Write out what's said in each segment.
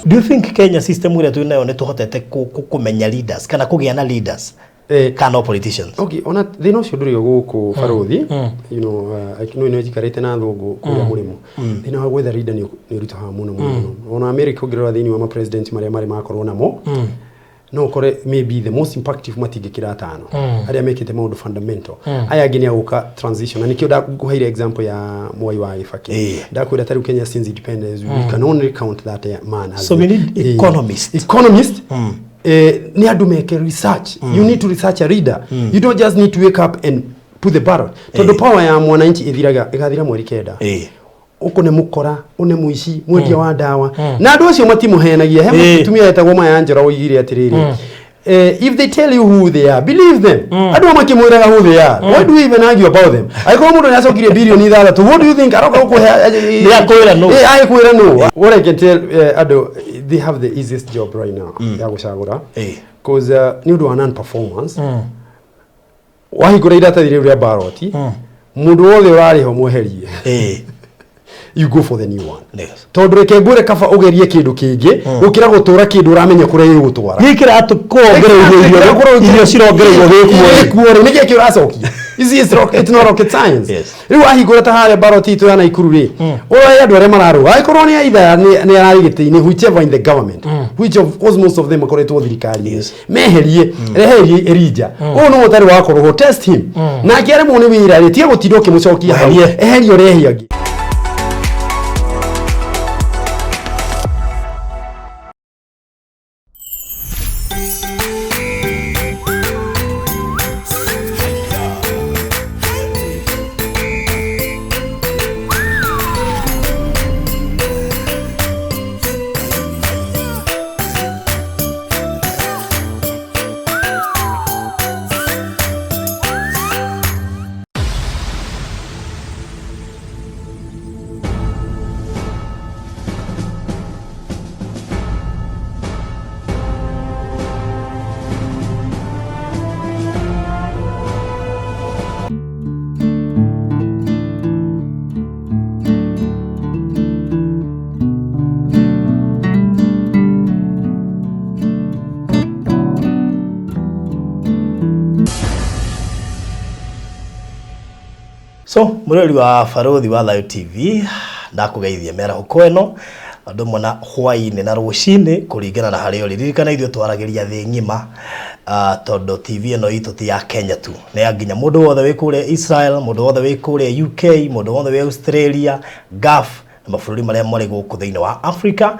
Do you think Kenya system ĩrĩa twĩ nayo nĩ tũhotete kũmenya leaders kana kũgĩa na leaders kana no politicians? Okay, ona thĩna ũcio ndũrĩ o gũkũ barũthi. No nĩ njikarĩte na thũngũ kũrĩa mũrĩmo. Thĩna wa gwetha leader nĩ ũritũhaga mũno mũno mũno. Ona America ũngĩrora thĩinĩ wa ma-president marĩa marĩ makorwo namo, no ũkore maybe the most impactive matingĩkĩra atano arĩa mekĩte maũndũ fundamental. Aya angĩ nĩ agũka transition, na nĩkĩo ndakũheire example ya Mwai wa Kibaki. Ndakwĩra ta rĩu Kenya since independence we can only count that man as So we need economists. Economist, nĩ andũ meke research. You need to research a leader. You don't just need to wake up and put the ballot, tondũ power ya mwananchi ĩthiraga ĩgathira mweri 9. Ũkũ nĩ mũkora, ũnĩ mũici, mwendia wa ndawa, na andũ acio matimũhenagia. He mũtumia etagwo Maya Njora oigire atĩrĩrĩ, "If they tell you who they are, believe them." Andũ amwe makĩmwĩraga who they are, why do we even argue about them? Angĩkorwo mũndũ nĩacokirie birioni 6, what do you think aroka gũkũhe? Nĩ akwĩra nũ. Agĩkwĩra nũ. What I can tell andũ, they have the easiest job right now ya gũcagũra, cause nĩ ũndũ wa non performance wahingũra iratathi rĩu rĩa ballot, mũndũ wothe ũrarĩho mweherie. You go for the new one. Tondũ reke ngwĩre, kaba ũgerie kĩndũ kĩngĩ gũkĩra gũtũra kĩndũ ũramenya kũrĩa gĩgũtwara. Gĩkĩ kĩratũkongereirwo irio, irio cirongereirwo gĩkuo. Gĩkuo rĩ, nĩkĩĩ kĩracokia? You see, it's not rocket science. Rĩu wahingũra ta harĩa ballot itũ ya Naikuru rĩ, ũroe andũ arĩa mararũa, angĩkorwo nĩ either nĩ ararĩ gĩtĩ-inĩ, whichever in the government, which of course most of them makoretwo thirikari-inĩ, meherie, reherie Elijah ũyũ nĩ ũtarĩ wakorwo ho, test him, nake aremwo nĩ wĩra rĩ, tiga gũtinda ũkĩmũcokia hau. Eherie. Eherie, ũrehe angĩ. So mũrori wa Barũthi wa Thayo TV, ndakũgeithia mĩarahũko ĩno andũ ũmwe na hwaĩ-inĩ na rũcinĩ kũringana na harĩa ũrĩ. Ririkana ithuĩ twaragĩria thĩ ng'ima, tondũ TV ĩno itũ ti ya Kenya tu, nĩ ya nginya mũndũ wothe wĩ kũrĩa Israel, mũndũ wothe wĩ kũrĩa UK, mũndũ wothe wĩ Australia, Gulf na mabũrũri marĩa marĩ gũkũ thĩinĩ wa Africa.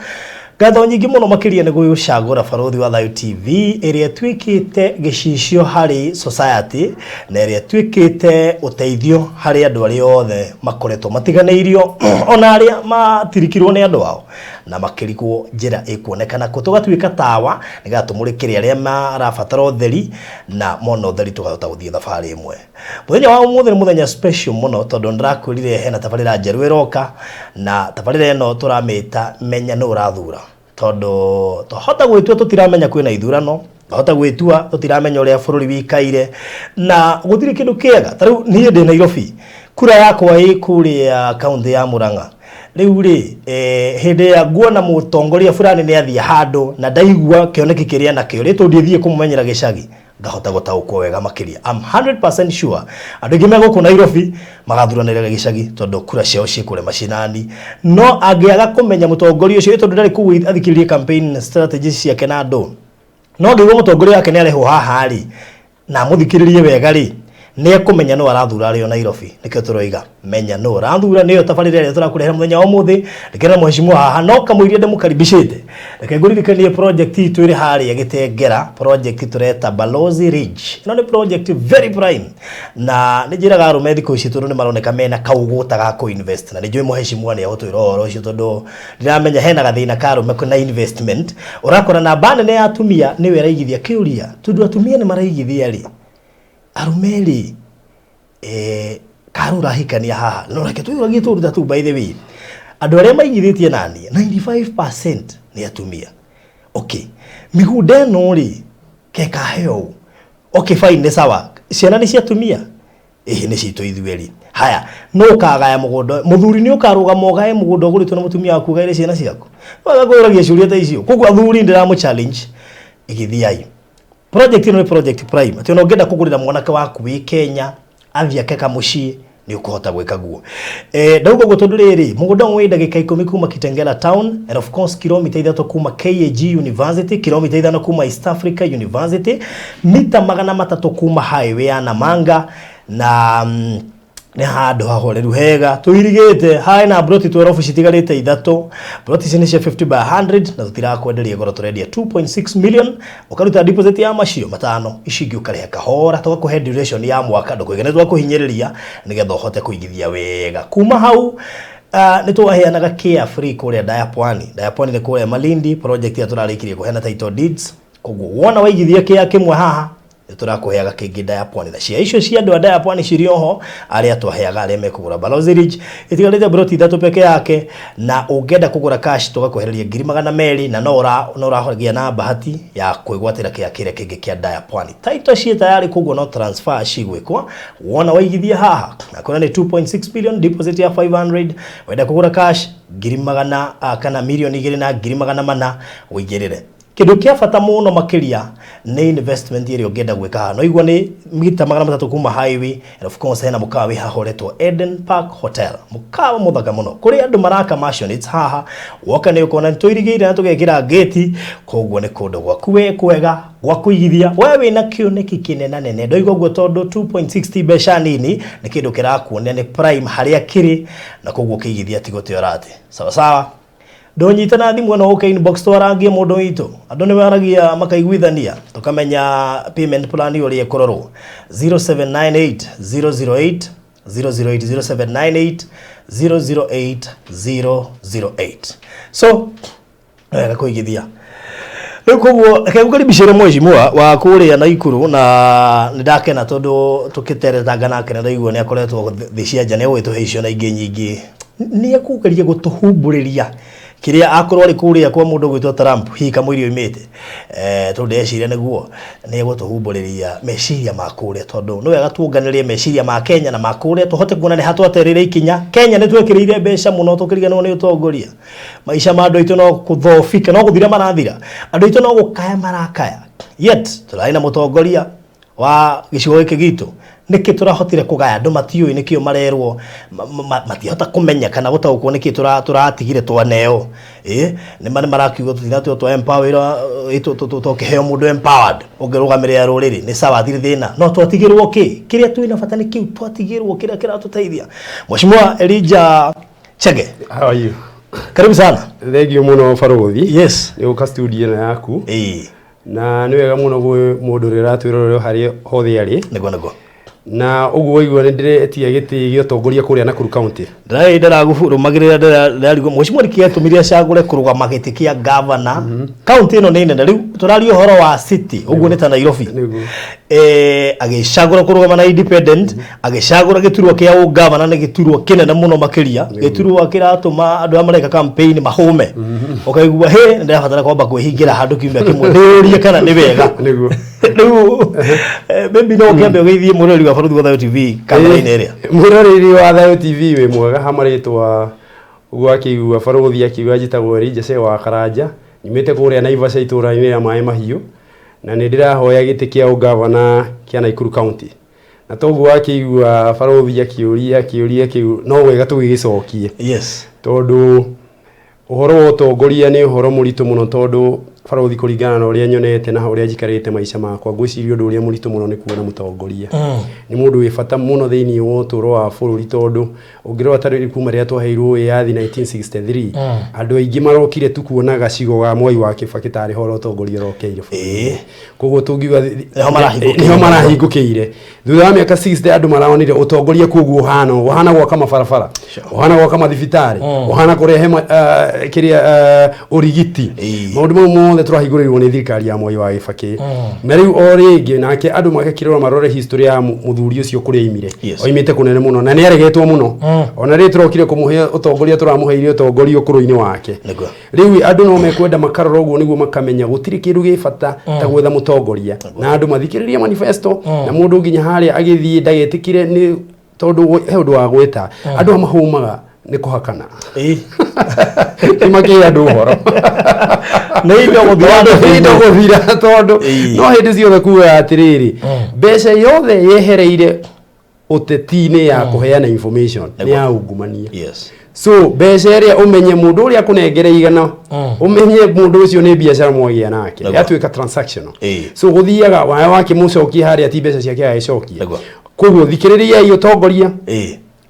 Ngatho nyingĩ mũno makĩria nĩ gũcagũra Barũthi wa Thayo TV ĩrĩa ĩtuĩkĩte gĩcicio harĩ society na ĩrĩa ĩtuĩkĩte ũteithio harĩ andũ arĩa othe makoretwo matiganĩirio, ona arĩa matirikirwo nĩ andũ ao na makĩrigwo njĩra ĩkuonekana kũ. Tũgatuĩka tawa nĩgetha tũmũrĩkĩre arĩa marabatara ũtheri, na mona ũtheri tũkahota gũthiĩ thabarĩ ĩmwe. Mũthenya wa ũmũthĩ nĩ mũthenya special mũno, tondũ nĩndĩrakwĩrire hena tabarĩra njerũ ĩroka, na tabarĩra ĩno tũramĩta Menya Nũ Ũrathura, tondũ twahota gwĩtua tũtiramenya kwĩna ithurano, twahota gwĩtua tũtiramenya ũrĩa bũrũri wikaire, na gũtirĩ kĩndũ kĩega. Ta rĩu niĩ ndĩ Nairobi, kura yakwa ĩ kũrĩa kaũntĩ ya Murang'a. Rĩu rĩ, hĩndĩ ĩrĩa nguona mũtongoria fulani nĩ athiĩ handũ na ndaigua kĩoneki kĩrĩa nakĩo rĩ, tondũ ndiĩthiĩ kũmũmenyera gĩcagi, ngahota gũtaũkwo wega makĩria. I'm 100% sure andũ aingĩ me gũkũ Nairobi magathuranĩra gĩcagi, tondũ kura ciao ciĩ kũrĩa macinani. No angĩaga kũmenya mũtongoria ũcio, tondũ ndarĩ kũu athikĩrĩrie campaign strategies ciake na andũ, no angĩigua mũtongoria wake nĩ arehwo haha rĩ, na amũthikĩrĩrie wega rĩ, nĩ ekũmenya nũ arathura arĩ o Nairobi. Nĩkĩo tũroiga Menya Nũ Ũrathura nĩyo tabarĩra ĩrĩa tũrakũrehera mũthenya wa ũmũthĩ. Ndĩkĩra mheshimiwa haha, no kamũiria ndĩmũkaribicĩte, reke ngũririkanie project itũ ĩrĩ harĩa Gĩtengera, project tũreta Balozi Ridge. Ĩno nĩ project very prime, na nĩ njĩraga arũme thikũ ici, tondũ nĩ maroneka mena kaũgũta ga kũ-invest, na nĩ njũĩ mheshimiwa nĩ egũtwĩra ũhoro ũcio, tondũ ndiramenya hena gathĩna ka arũme na investment. Ũrakora namba nene ya atumia nĩyo ĩraigithia. Kĩũria, tondũ atumia nĩ maraigithia rĩ, arũme rĩ, karũ ũrahikania haha? No reke twĩragie tũruta tu. By the way, andũ arĩa maigithĩtie naniĩ 95% nĩ atumia. Okay, mĩgũnda ĩno rĩ, kekaheo ũũ? Okay, fine, nĩ sawa, ciana nĩ cia atumia. Ĩhĩ, nĩ citũ ithuerĩ. Haya, nũ ũkagaya mũgũnda? Mũthuri nĩ ũkarũgama ũgae mũgũnda ũgũrĩtwo na mũtumia waku, ũgaĩre ciana ciaku? Wega kwĩyũragia ciũria ta icio. Koguo athuri ndĩramũ challenge, igithiai. Project ĩno nĩ project prime. Atĩ ona ũngĩenda kũgũrĩra mwanake waku wĩ Kenya, athiĩ ake kamũciĩ, nĩ ũkũhota gwĩka guo. Ndauga ũguo tondũ rĩrĩ, mũgũnda ũyũ wĩ ndagĩka 10 kuma Kitengela town, and of course kilomita 3 kuma KAG University, kilomita 5 kuma East Africa University, mita 300 kuma highway ya Namanga, na nĩ handũ hahoreru hega tũirigĩte. Haĩ na broti 12 citigarĩte ithatũ. Broti ici nĩ cia 50 by 100 na tũtirakwenderia goro, tũrendia 2.6 million. Ũkaruta deposit ya macio matano, ici ingĩ ũkarĩha kahora, tũgakũhe duration ya mwaka, ndũkũige nĩ twakũhinyĩrĩria, nĩgetha ũhote kũigithia wega. Kuma hau nĩ twaheanaga care free kũrĩa Daya Pwani. Daya Pwani nĩ kũrĩa Malindi, project ĩrĩa tũrarĩkirie kũheana title deeds. Koguo wona waigithia kĩa kĩmwe haha, nĩ tũrakũheaga kĩngĩ Daya Pwani, na cia icio cia andũ a Daya Pwani cirĩ oho, arĩa twaheaga arĩa mekũgũra Balozi Ridge, itigarĩte broti ithatũ peke yake. Na ũngĩenda kũgũra cash, tũgakwehereria ngiri 200, na no ũragĩa na bahati ya kwĩgwatĩra kĩa kĩrĩa kĩngĩ kĩa Daya Pwani. Title ciĩ tayari, koguo no transfer cigwĩkwo wona waigithia haha. Na kwĩna nĩ 2.6 billion, deposit ya 500. Wenda kũgũra cash, ngiri magana kana 2,400,000 ũigĩrĩre. Kĩndũ kĩa bata mũno makĩria nĩ investment ĩrĩa ũngĩenda gwĩka haha. No igua nĩ mita 300 kuma highway, and of course hena mũkawa wĩ haha ũretwo Eden Park Hotel, mũkawa mũthaka mũno kũrĩa andũ maraka mansions haha. Woka nĩ ũkona nĩ tũirigĩire na tũgekĩra ngĩti, koguo nĩ kũndũ gwaku we kwega gwa kũigithia we wĩna kĩoneki kĩnena nene. Ndoiga ũguo tondũ 2.6 ti mbeca nini, nĩ kĩndũ kĩrakuonia nĩ prime harĩa kĩrĩ, na koguo ũkĩigithia ti gũte ũrate. Sawa sawa, ndũnyite na thimũ ĩno, ũke inbox twarangie mũndũ witũ. Andũ nĩ maragia makaiguithania, tũkamenya payment plan ũrĩa ĩkũrorwo. 0798 008 008, 0798 008 008. So wega kũigithia rĩu. Koguo reke ngũkaribicĩre mheshimiwa wa kũrĩa Naikuru, na nĩ ndakena tondũ tũkĩteretanga nake na ndaigua nĩ akoretwo thĩ cia nja, nĩ egũgĩtũhe icio na ingĩ nyingĩ, nĩ ekũgeria gũtũhumbũrĩria kĩrĩa akorwo arĩ kũrĩa kwa mũndũ gwĩtwo Trump, hihi kamũiria oimĩte, tondũ ndĩreciria nĩguo nĩ egũtũhumbũrĩria meciria ma kũrĩa, tondũ nĩ wega tuonganĩrie meciria ma Kenya na ma kũrĩa, tũhote kuona nĩ ha twatereire ikinya. Kenya nĩ twekĩrĩire mbeca mũno tũkĩriganĩrwo nĩ ũtongoria. Maica ma andũ aitũ no kũthobika, no gũthira marathira, andũ aitũ no gũkaya marakaya, yet tũrarĩ na mũtongoria wa gĩcigo gĩkĩ gitũ. Nĩkĩ tũrahotire kũgaya? Andũ matiũĩ nĩkĩo marerwo matihota kũmenya kana gũtaũkwo nĩkĩ tũratigire twaneo. Ĩ nĩ marakiuga tũtinatio twa empower, tũkĩheo mũndũ empowered ũngĩrũgamĩrĩra rũrĩrĩ nĩ sawa, thirĩ thĩna, no twatigĩrwo kĩ? Kĩrĩa twĩna bata nĩ kĩu twatigĩrwo, kĩrĩa kĩratũteithia. Mheshimiwa Elijah Chege. How are you? Karibu sana. Thank you mũno, barũthi. Yes. Nĩ gũka studio ĩno yaku. Ĩĩ. Na nĩ wega mũno gwĩ mũndũ ũrĩa ũratwĩrorera harĩa hothe arĩ. Nĩguo. Na ũguo waigua nĩ ndĩretia gĩtĩ gĩa ũtongoria kũrĩa Nakuru County. Ndĩrarĩ ndĩragũrũmagĩrĩra, ndĩrarigwo mheshimiwa nĩkĩ gĩatũmire acagũre kũrũgama gĩtĩ kĩa gavana. Kaunti ĩno nĩ nene, rĩu tũraria ũhoro wa city, ũguo nĩ ta Nairobi. Nĩguo. Agĩcagũra kũrũgama na independent, agĩcagũra gĩturwa kĩa ũgavana, nĩ gĩturwa kĩnene mũno makĩria, gĩturwa kĩratũma andũ arĩa mareka campaign mahũme, ũkaigua hĩ ndĩrabatara kwamba kwĩhingĩra handũ kiumia kĩmwe ndĩũrie kana nĩ wega. Nĩguo. Rĩu maybe no ũkĩambe ũgeithie mwĩroreri wa Barũthi wa Thayũ TV kamera-inĩ ĩrĩa. Mwĩroreri wa Thayũ TV, wĩ mwega. Ha marĩtwa, ũguo akĩigua barũthi akiuga, njĩtagwo Elijah Chege wa Karanja, nyumĩte kũrĩa Naivasha, itũũra-inĩ rĩa Maĩ Mahiũ, na nĩ ndĩrahoya gĩtĩ kĩa ũgavana kĩa Nakuru County. Na toguo akĩigua barũthi akĩũria kĩũria kĩu, no wega tũgĩgĩcokie, tondũ ũhoro wa ũtongoria nĩ ũhoro mũritũ mũno, tondũ barũthi, kũringana na ũrĩa nyonete na ũrĩa njikarĩte maica makwa, ngwĩciria ũndũ ũrĩa mũritũ mũno nĩ kuona mũtongoria. Nĩ mũndũ wĩ bata mũno thĩinĩ wa ũtũũro wa bũrũri, tondũ ũngĩrora ta rĩu kuma rĩrĩa twaheirwo wĩyathi 1963, andũ aingĩ marokire tu kuona gacigo ga Mwai wa Kĩbakĩ tarĩ ho ũtongoria ũrokeire bũrũri. Koguo tũngiuga Nĩho marahingũkĩire. Nĩho marahingũkĩire thutha wa mĩaka 60. Andũ maronire ũtongoria koguo ũhana ũũ, ũhana gwaka mabarabara, ũhana gwaka mathibitarĩ, ũhana kũrehe kĩrĩa ũrigiti, maũndũ mau mothe. mothe tũrahingũrĩirwo nĩ thirikari ya Mwai wa Kĩbakĩ. Na rĩu o rĩngĩ nake andũ magakĩrora marore history ya mũthuri ũcio kũrĩa aimire. Yes. Oimĩte kũnene mũno na nĩ aregetwo mũno. Ona rĩrĩ tũrokire kũmũhe ũtongoria, tũramũheire ũtongoria ũkũrũ-inĩ wake. Nĩguo. Rĩu andũ no mekwenda makarora ũguo nĩguo makamenya gũtirĩ kĩndũ gĩ bata ta gwetha mũtongoria, na andũ mathikĩrĩrie manifesto, na mũndũ nginya harĩa agĩthiĩ ndagetĩkire nĩ tondũ he ũndũ wa gwĩta andũ a mahũmaga nĩ kũhakana. Ti makĩhe andũ ũhoro. Nĩ indo gũthira. Tondũ indo gũthira, tondũ no hĩndĩ ciothe kugaga atĩrĩrĩ, mbeca yothe yehereire ũteti-inĩ ya kũheana information nĩ ya ungumania. So mbeca ĩrĩa ũmenye mũndũ ũrĩa akũnengere 100, ũmenye mũndũ ũcio nĩ biacara mwagĩa nake. Yatuĩka transactional. So gũthiaga waya wakĩmũcokia harĩa ti mbeca ciake agĩcokia. Koguo thikĩrĩriai ũtongoria,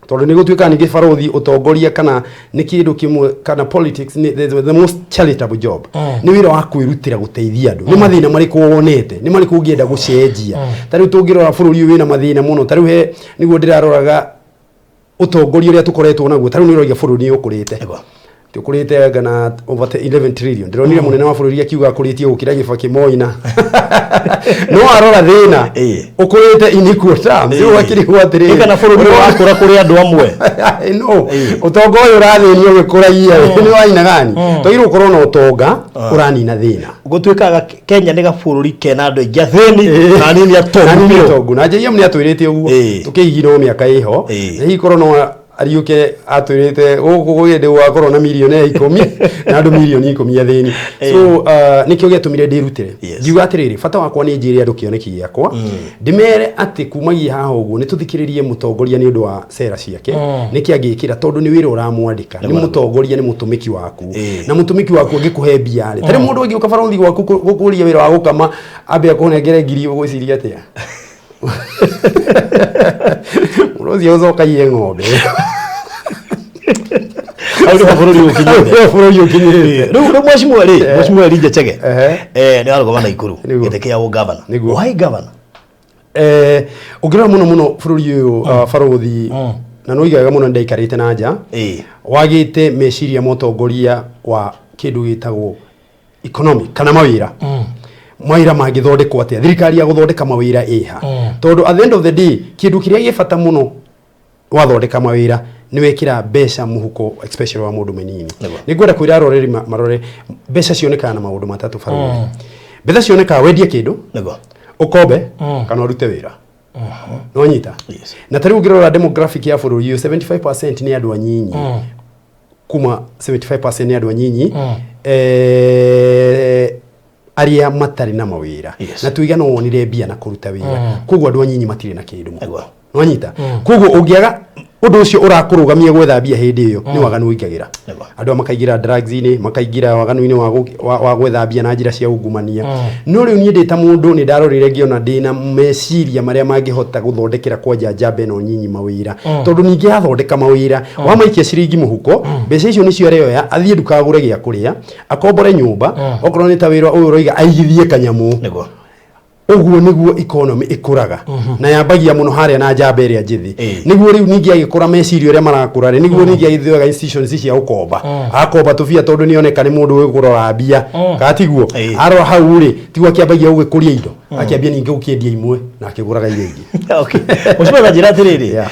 tondũ nĩ gũtuĩka ningĩ barothi ũtongoria kana nĩ kĩndũ kĩmwe kana politics nĩ the most charitable job, nĩ wĩra wa kwĩrutĩra gũteithia andũ. Nĩ mathĩna marĩkũ wonete, nĩ marĩkũ ũngĩenda gũcenjia? Ta rĩu tũngĩrora bũrũri ũyũ wĩna mathĩna mũno, ta rĩu he nĩguo ndĩraroraga ũtongoria ũrĩa tũkoretwo naguo, ta rĩu nĩ ũroiga bũrũri nĩ ũkũrĩte. Ũkũrĩte anga na over 11 trillion. Ndĩronire mũnene wa bũrũri akiuga akũrĩtie gũkĩra Gĩbakĩ Moina, no arora thĩna ũkũrĩte in equal terms. Rĩu akĩrigwo atĩrĩrĩ, Kana bũrũri ũrakũra kũrĩ andũ amwe. No ũtonga ũyũ ũrathĩnio ũgĩkũragia nĩ wa aina gani? Twagĩrĩirwo gũkorwo na ũtonga ũranina thĩna. Gũtuĩkaga Kenya nĩ gabũrũri kena andũ aingĩ athĩni na anini atongu na nini biũ. Atongu, na JM nĩ atwĩrĩte ũguo. Tũkĩigirwo mĩaka ĩho. Na hihi korwo no ariũke atwĩrĩte gũkũ gũgĩndĩ gũgakorwo na milionea 10 na andũ mirioni 10 athĩni. So nĩkĩo gĩatũmire ndĩrutĩre. Ngiuga atĩrĩrĩ, bata wakwa nĩ njĩre andũ kĩoneki gĩakwa, ndĩmere atĩ kumagia haha ũguo nĩ tũthikĩrĩrie mũtongoria nĩ ũndũ wa cera ciake, nĩkĩ angĩkĩra, tondũ nĩ wĩra ũramwandĩka, nĩ mũtongoria, nĩ mũtũmĩki waku. Na mũtũmĩki waku angĩkũhe mbia rĩ, tarĩ mũndũ angĩũka barothi gwaku gũkũria wĩra wa gũkama, ambe akũnengere ngiri, ũgwĩciria atĩa? Mũndũ ũcio ũcokagie ng'ombe. Hau nĩho bũrũri ũkinyĩte. Hau nĩho bũrũri ũkinyĩte. Rĩu mheshimiwa rĩ, mheshimiwa Elijah Chege, nĩ warũgama Naikuru gĩtĩ kĩa ũgavana. Nĩguo. Why governor? Ũngĩrora mũno mũno bũrũri ũyũ, barothi, na nĩ ũigaga mũno ndaikarĩte na nja, wagĩte meciria ma ũtongoria wa kĩndũ gĩtagwo economy kana mawĩra. Mawĩra mangĩthondekwo atĩa? Thirikari ya gũthondeka mawĩra ĩha? Tondũ at the end of the day kĩndũ kĩrĩa gĩ bata mũno wathondeka mawĩra nĩ wekĩra mbeca mũhuko, especially wa mũndũ mũnini. Nĩ ngwenda kwĩra aroreri marore mbeca cionekaga na maũndũ matatũ, barothi. Mbeca cionekaga wendie kĩndũ, ũkombe, kana ũrute wĩra. Nĩwanyita? Yes. Na ta rĩu ũngĩrora demographic ya bũrũri ũyũ, 75% nĩ andũ anyinyi, kuma 75% nĩ andũ anyinyi arĩa matarĩ na mawĩra. Na tuiga no wonire mbia na kũruta wĩra, koguo andũ anyinyi matirĩ na kĩndũ mũhuko. Nĩwanyita? Koguo ũngĩaga ũndũ ũcio ũrakũrũgamia gwetha mbia hĩndĩ ĩyo, nĩ waganu ũingagĩra. Andũ aya makaingĩra drugs-inĩ, makaingĩra waganu-inĩ wa gwetha mbia na njĩra cia ungumania. No rĩu niĩ ndĩ ta mũndũ nĩ ndarorire ngĩona ndĩna meciria marĩa mangĩhota gũthondekera kwanja njamba ĩno nyinyi mawĩra, tondũ ningĩ yathondeka mawĩra, wamaikia ciringi mũhuko, mbeca icio nĩcio areoya athiĩ nduka agũre gĩa kũrĩa, akombore nyũmba, okorwo nĩ ta wĩra ũyũ ũroiga aigithie kanyamũ. Ũguo nĩguo economy ĩkũraga, na yambagia mũno harĩa na njamba ĩrĩa njĩthĩ. Nĩguo rĩu ningĩ agĩkũra, meciria ũrĩa marakũra rĩ, nĩguo ningĩ agĩthiaga institutions cia gũkomba, akomba tũbia, tondũ nĩoneka nĩ mũndũ ũĩ kũrora mbia, kana tiguo? Arora hau rĩ, tiguo akĩambagia gũgĩkũria indo, akĩambia ningĩ gũkĩendia imwe na akĩgũraga iria ingĩ. Okay. Mheshimiwa, ta njĩra atĩrĩrĩ,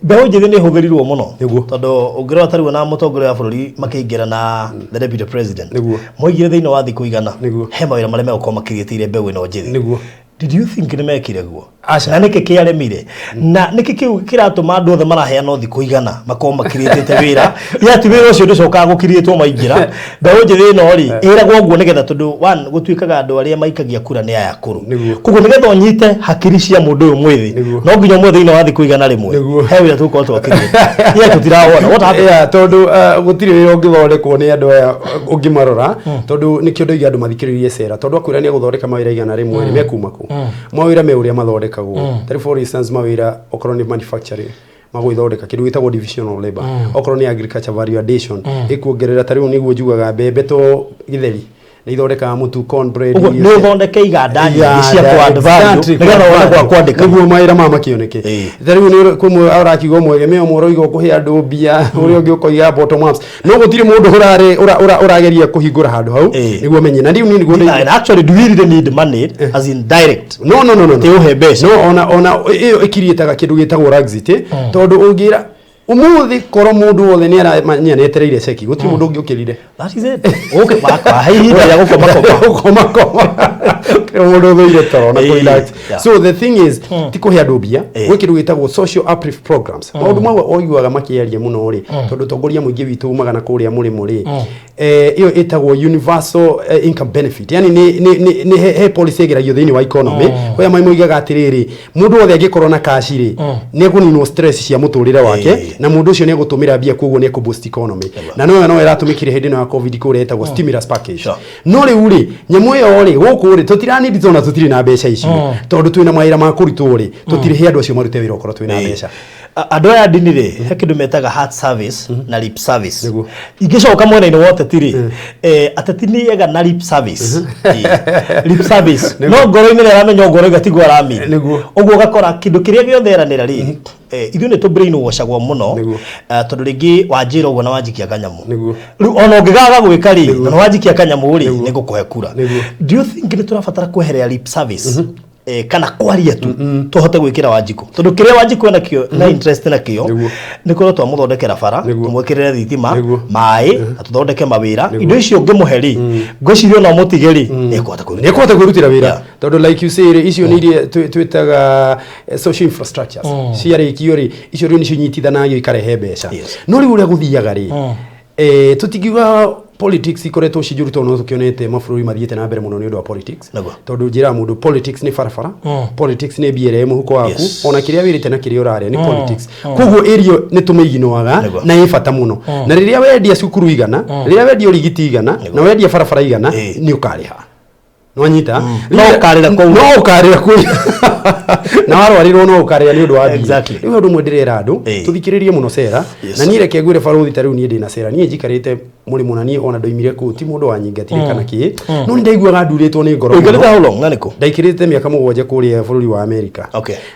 mbeũ njĩthĩ nĩ ĩhũthĩrirwo mũno. Tondũ ũngĩrora ta rĩu na mũtongoria wa bũrũri makĩingĩra na the deputy president, moigire thĩinĩ wa thikũ 100 he mawĩra marĩa megũkorwo makĩrĩtĩire mbeũ ĩno njĩthĩ. Did you think nĩ mekire guo? Aca. Na nĩkĩ kĩaremire? Na nĩkĩ kĩu kĩratũma andũ othe maraheana thikũ 100 makorwo makirĩtĩte wĩra? Ya ti wĩra ũcio ndũcokaga gũkirĩtwo maingĩra. Mbeũ njĩthĩ ĩno rĩ, ĩragwo ũguo nĩgetha, tondũ one, gũtuĩkaga andũ arĩa maikagia kura nĩ aya akũrũ. Koguo nĩgetha ũnyite hakiri cia mũndũ ũyũ mwĩthĩ, no nginya ũmwe thĩinĩ wa thikũ 100 he wĩra tũgũkorwo twakirĩte. Yeah, tũtirawona. What happened? Yeah, tondũ gũtirĩ wĩra ũngĩthondekwo nĩ andũ aya ũngĩmarora, tondũ nĩkĩo ndoiga andũ mathikĩrĩrie cera, tondũ akwĩra nĩ egũthondeka mawĩra 100 rĩ, mekuma kũ? Mawĩra me ũrĩa mathondekagwo. Ta rĩu for instance mawĩra okorwo nĩ manufacturing, magwĩthondeka kĩndũ gĩtagwo division of labor, okorwo nĩ agriculture value addition, ĩkuongerera. Ta rĩu nĩguo njugaga mbembe to gĩtheri. Nĩ ithondekaga mũtu, cornbread. Ũguo irio nĩ cia- ũthondeke iganda nyingĩ cia Iganda, kũ add value exactly, nĩgetha wone gwa kwandĩka. Nĩguo mawĩra maya makĩoneke. Ta rĩu nĩ kũmwe ũrakiuga mwegemea, ũmwe ũroiga ũkũhe andũ mbia, ũrĩa ũngĩ ũkoiga bottom ups, no gũtirĩ mũndũ ũrageria kũhingũra handũ hau nĩguo amenye. Na rĩu niĩ nĩguo And actually, do we really need money, as in direct? No, no, no, no. Ti ũhe mbeca. No ona ĩyo ĩkiriĩtaga kĩndũ gĩtagwo laxity, tondũ ũngĩra ũmũthĩ korwo mũndũ wothe nĩ aramenya nĩ etereire ceki, gũtirĩ mũndũ ũngĩ ũkĩrire. That is it. Ũke wakwa ihinda rĩa gũkoma koma. Gũkoma koma. Mũndũ ũthũire toro na kũrelax. So the thing is, ti kũhe andũ mbia. Gwĩ kĩndũ gĩtagwo social uplift programs. Maũndũ mau ũiguaga makĩaria mũno rĩ, tondũ tongoria mũingĩ witũ umaga na kũrĩa mũrĩmo rĩ, ĩyo ĩtagwo universal income benefit, yani nĩ he policy ĩgeragio thĩinĩ wa economy kũrĩa moigaga atĩrĩrĩ, mũndũ wothe angĩkorwo na cash rĩ, nĩ ekũninwo stress cia mũtũrĩre wake, na mũndũ ũcio nĩ egũtũmĩra mbia, koguo nĩ ekũ-boost economy. Na no ĩratũmĩkire hĩndĩ ĩno ya COVID kũrĩa ĩtagwo stimulus package. No rĩu rĩ, nyamũ ĩyo rĩ, gũkũ rĩ tũtiranindi, tondũ tũtirĩ na mbeca icio, tondũ twĩna mawĩra ma kũrutwo rĩ, tũtirĩhe andũ acio marute wĩra okorwo twĩna mbeca. Andũ aya ndini rĩ, he kĩndũ metaga heart service na lip service. Ingĩcoka mwena-inĩ wa ũteti rĩ, ateti nĩ ega na lip service. Lip service, no ngoro-inĩ nĩ aramenya ũguo aroiga tiguo aramini. Ũguo ũgakora kĩndũ kĩrĩa gĩothe eranĩra rĩ, ithuĩ nĩ tũ brainwashagwo mũno. Tondũ rĩngĩ wanjĩra ũguo na wanjikia kanyamũ, rĩu ona ũngĩgaga gwĩka rĩ, na wanjikia kanyamũ rĩ, nĩ ngũkũhe kura. Do you think nĩ tũrabatara kweheria lip service, kana kwaria tu tũhote gwĩkĩra Wanjikũ? Tondũ kĩrĩa Wanjikũ enakĩo na interest nakĩo nĩ korwo twamũthondekera bara, tũmwĩkĩrĩre thitima, maĩ, na tũthondeke mawĩra. Indo icio ũngĩmũhe rĩ, ngwĩciria ona ũmũtige rĩ, nĩ ekũhota kwĩrutĩra. Nĩ ekũhota kwĩrutĩra wĩra, tondũ like you say rĩ, icio nĩ iria twĩtaga social infrastructures. Ciarĩkio rĩ, icio rĩu nĩcio inyitithanagio ikarehe mbeca. No rĩu ũrĩa gũthiaga rĩ, tũtingiuga politics ikoretwo ci njũru, tondũ no tũkĩonete mabũrũri mathiĩte na mbere mũno nĩ ũndũ wa politics. Tondũ njĩraga mũndũ, politics nĩ barabara, politics nĩ mbia ĩrĩa ĩ mũhuko waku, ona kĩrĩa wĩrĩte na kĩrĩa ũrarĩa nĩ politics. Koguo ĩrio nĩ tũmĩiginoaga na ĩ bata mũno. Na rĩrĩa wendia cukuru 100, rĩrĩa wendia ũrigiti 100, na wendia barabara 100, nĩ ũkarĩha. Nwanyita? No ũkarĩra kũu. No ũkarĩra kũu, na warwarĩrwo no ũkarĩra nĩ ũndũ wa mbia. Rĩu ũndũ ũmwe ndĩrera andũ, tũthikĩrĩrie mũno cera. Na niĩ reke ngwĩre, barũthi, ta rĩu niĩ ndĩna cera, niĩ njikarĩte mũrĩmo, na niĩ ona ndoimire kũu ti mũndũ wanyingatire kana kĩ, no nĩ ndaiguaga ndurĩtwo nĩ ngoro mũno. Ũikarĩte how long na nĩkũ? Ndaikĩrĩte mĩaka 7 kũrĩa bũrũri wa America.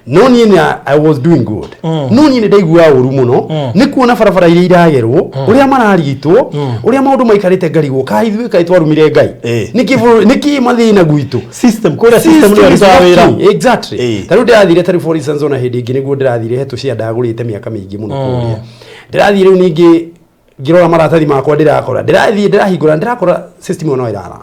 No niĩ nĩ I was doing good, no niĩ nĩ ndaiguaga ũru mũno nĩ kuona barabara iria iragerwo, ũrĩa mararigitwo, ũrĩa maũndũ maikarĩte, ngarigwo kaĩ ithuĩ kaĩ twarumire Ngai? Nĩkĩ nĩkĩ mathĩna gwitũ? System kũrĩa, system nĩyo is ĩrutaga wĩra. Working. Exactly. Ta rĩu ndĩrathire, ta rĩu for instance, ona hĩndĩ ĩngĩ nĩguo ndĩrathire he tũcia ndagũrĩte mĩaka mĩingĩ mũno kũrĩa. Ndĩrathiĩ rĩu ningĩ ngĩrora maratathi makwa, ndĩrakora, ndĩrathiĩ ndĩrahingũra, ndĩrakora system ĩyo no ĩrara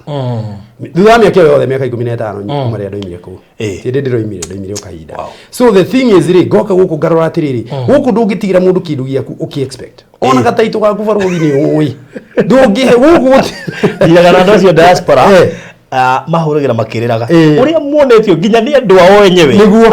thutha wa mĩaka ĩyo yothe, mĩaka 15 kuma rĩrĩa ndoimire kũu. Hĩndĩ ndĩroimire, ndoimire o kahinda. So the thing is rĩ, ngoka gũkũ ngarora atĩrĩrĩ, gũkũ ndũngĩtigĩra mũndũ kĩndũ gĩaku ũkĩ expect ona gataitũ gaku, barũthi, nĩ ũĩ ndũngĩhe gũkũ Thiaga na andũ acio diaspora, mahũragĩra makĩrĩraga ũrĩa muonetio nginya nĩ andũ ao enyewe. Nĩguo.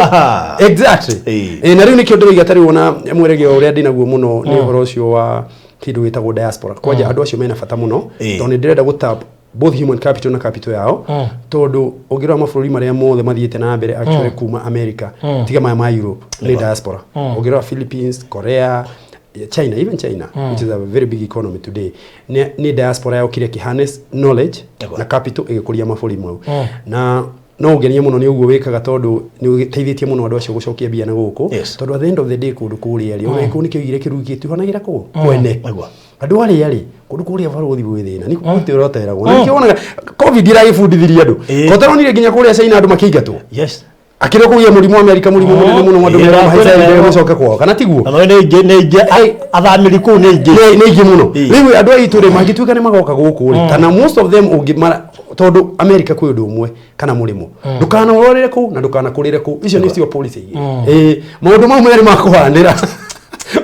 Exactly. Na rĩu nĩkĩo ndĩroiga, ta rĩu ona mweregeo ũrĩa ndĩnaguo mũno nĩ ũhoro ũcio wa kĩndũ gĩtagwo diaspora. Kwanja andũ acio mena bata mũno, tondũ nĩ ndĩrenda gũtap both human capital na capital yao, tondũ ũngĩrora mabũrũri marĩa mothe mathiĩte na mbere actually kuma America, tiga maya ma Europe, nĩ diaspora. Ũngĩrora Philippines, Korea, China, even China, which is a very big economy today, nĩ diaspora yokire ĩkĩ-harness knowledge na capital ĩgĩkũria mabũrũri mau. Na no ũngenie mũno nĩ ũguo wĩkaga, tondũ nĩ ũteithĩtie mũno andũ acio gũcokia mbia na gũkũ. Tondũ at the end of the day, kũndũ kũrĩa rĩ, ona gĩkũyũ nĩkĩoigire kĩruru gĩtihanagĩra kũ kwene. Andũ arĩa rĩ, kũndũ kũrĩa, barũthi, gwĩ thĩna, nĩ gũtirĩ ũroteragwo, na nĩkĩo wonaga COVID ĩragĩbundithirie andũ. Kotaronire nginya kũrĩa China andũ makĩingatwo, akĩrĩ kũgĩa mũrimũ Amerika, mũrimũ mũnene mũno, andũ merwo mahaica ndege mũcoke kwao, kana tiguo? Na nĩ aingĩ, nĩ aingĩ athamĩri kũu, nĩ aingĩ. Nĩ aingĩ mũno. Rĩu andũ aitũ rĩ, mangĩtuĩka nĩ magoka gũkũ rĩ, kana most of them ũngĩ mara, tondũ America kwĩ ũndũ ũmwe kana mũrĩmo, ndũkanarorere kũu na ndũkanakũrĩre kũu, icio nĩ cio policy igĩrĩ. Maũndũ mau merĩ makũhanĩra,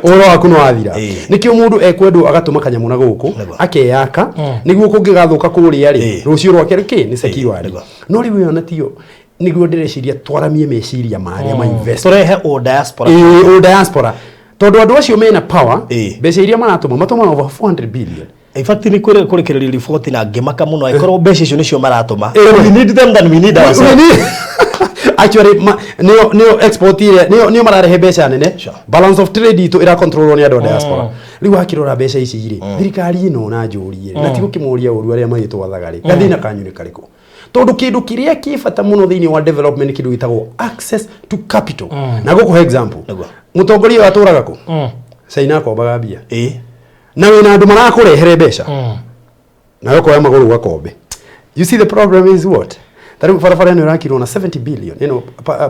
ũhoro waku nĩ wathira. Nĩkĩo mũndũ ekwendwo agatũma kanyamũ na gũkũ, akeyaka nĩguo kũngĩgathũka kũrĩa rĩ, rũciũ rwake kĩ nĩ secured. No rĩu ĩyo natiyo nĩguo ndĩreciria twaramie meciria marĩa ma invest Tũrehe o diaspora. Ĩĩ, o diaspora, tondũ andũ acio mena power. Mbeca iria maratũma, matũmaga over 400 billion. In fact, nĩ kũrekereria riboti na ngĩmaka mũno angĩkorwo mbeca icio nĩcio maratũma. We need them than we need ourselves. Actually nĩo export ĩrĩa nĩo mararehe mbeca nene. Balance of trade itũ ĩra controlwo nĩ andũ a diaspora. Rĩu wakĩrora mbeca ici rĩ, thirikari ĩno na njũrie rĩ, na ti gũkĩmoria ũru arĩa magĩtwathaga rĩ, gathĩna kanyu nĩ karĩkũ? Tondũ kĩndũ kĩrĩa kĩ bata mũno thĩinĩ wa development nĩ kĩndũ gĩtagwo access to capital. Na gũkũhe example, mũtongoria ũyũ atũraga kũ? China, akombaga mbia. Na wĩna andũ marakũrehere mbeca, nawe ũkoya magũrũ ũgakombe. You see, the problem is what? Ta rĩu barabara ĩno ĩrakirwo na 70 billion, ĩno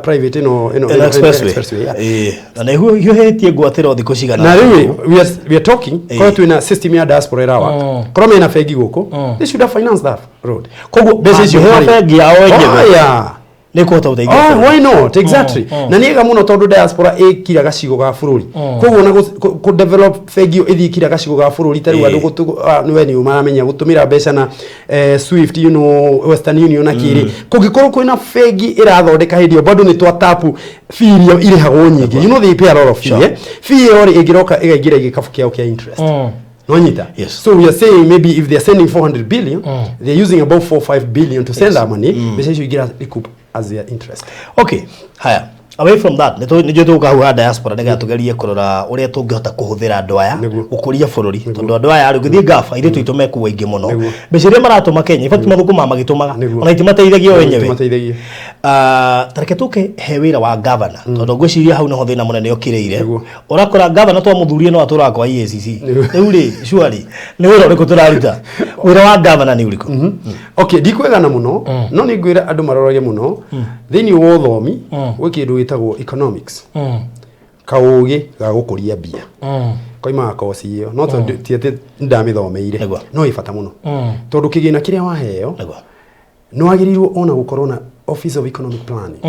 private ĩno Ĩno expressway. Expressway, yeah. Na nĩ hiũhĩtie ngwatĩro thikũ cigana. Na rĩu we are talking, korwo twĩna system ya diaspora ĩrawa, korwo mena bengi gũkũ, they should have financed that road. Koguo mbeca icio mangĩheo bengi yao enyewe, Oh, yeah. nĩ kũhota gũteithia Oh, bũrũri. why not? Exactly. Na nĩ ega mũno tondũ diaspora ĩkira gacigo ga bũrũri, koguo ona kũ develop bengi ĩyo ĩthiĩ kira gacigo ga bũrũri, ta rĩu andũ we nĩ maramenya gũtũmĩra mbeca na Swift, Western Union na kĩrĩ. Kũngĩkorwo kwĩna bengi ĩrathondeka hĩndĩ ĩyo, bado nĩ twa tap fee iria irĩhagwo nyingĩ. They pay a lot of fee. Fee ĩyo rĩ, ĩngĩroka ĩgaingĩra gĩkabu kĩao kĩa interest. Nonyita. So we are saying maybe if they are sending 400 billion, they're using about 4 5 billion to send that money. Mbeca icio ingĩra recoup as their interest. Okay, haya, away from that, nĩ nĩnjũĩ tũgũka hau ha diaspora nĩgetha tũgerie kũrora ũrĩa tũngĩhota kũhũthĩra andũ aya gũkũria bũrũri, tondũ andũ aya rĩ, ũngĩthiĩ Gulf, airĩtu aitũ mekuo aingĩ mũno. Mbeca iria maratũma Kenya ibatiĩ mathũkũmaga magĩtũmaga, ona itimateithagia o enyewe. Mateithagia. Ah, ta reke tũke he wĩra wa gavana, tondũ ngwĩciria hau nĩho thĩna mũnene ũkĩrĩire. Ũrakora gavana twamũthurie no atũraga kwa EACC. Rĩu rĩ, surely nĩ wĩra ũrĩkũ tũraruta? Wĩra wa gavana nĩ ũrĩkũ? Okay, ndikwĩgana mũno, no nĩ ngwĩra andũ marorage mũno thĩinĩ wa ũthomi gwĩ kĩndũ gĩtagwo economics, kaũgĩ ga gũkũria mbia koimaga koci ĩyo, no tondũ ti atĩ ndamĩthomeire, no ĩ bata mũno tondũ kĩgĩna kĩrĩa waheo nĩ wagĩrĩirwo ona gũkorwo na office of economic planning.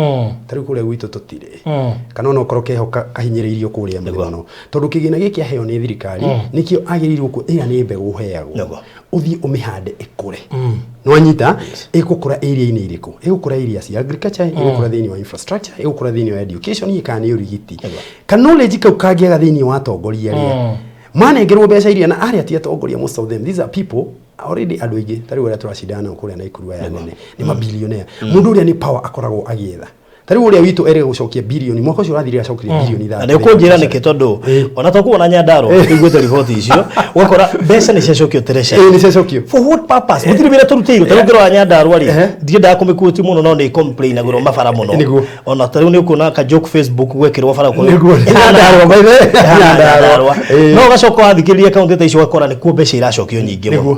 Ta rĩu kũrĩa gwitũ tũtirĩ, kana ona okorwo keho kahinyĩrĩirio kũrĩa mũthĩ mũno, tondũ kĩgĩna gĩkĩ aheo nĩ thirikari nĩkĩo agĩrĩirwo ĩrĩa nĩ mbegũ ũheagwo, ũthiĩ ũmĩhande ĩkũre. Nĩwanyita? Ĩgũkũra area-inĩ irĩkũ? Ĩgũkũra area cia agriculture, ĩgũkũra thĩinĩ wa infrastructure, ĩgũkũra thĩinĩ wa education, kana nĩ ũrigiti. Ka knowledge kau kangĩaga thĩinĩ wa atongoria arĩa manengerwo mbeca iria, na arĩa ti atongoria, most of them, these are people already, andũ aingĩ ta rĩu arĩa tũracindana nao kũrĩa Naikuru, aya nene nĩ mabilionea. Mũndũ ũrĩa nĩ power akoragwo agĩetha. Ta rĩu ũrĩa witũ erĩga gũcokia bilioni, mwaka ũcio ũrathirire acokirie bilioni Na 3. nĩ ũkũnjĩra nĩkĩ? Tondũ ona twakuona Nyandarua, iguĩte riboti icio, ũgakora mbeca nĩ ciacokio treasury. Ĩĩ, nĩ ciacokio. For what purpose? Gũtirĩ wĩra tũrutĩirwo. Ta rĩu ngĩrora Nyandarua rĩ, ndiendaga kũmĩquote mũno, no nĩ complainagĩrwo mabara mũno. Ona ta rĩu nĩ ũkuona ka joke Facebook gwekĩrwo bara kũrĩa. Nyandarua, by the way. Ĩhana Nyandarua. Nyandarua. No ũgacoka wathikĩrĩria kaunti ta icio, ũgakora nĩkuo mbeca iracokio nyingĩ mũno.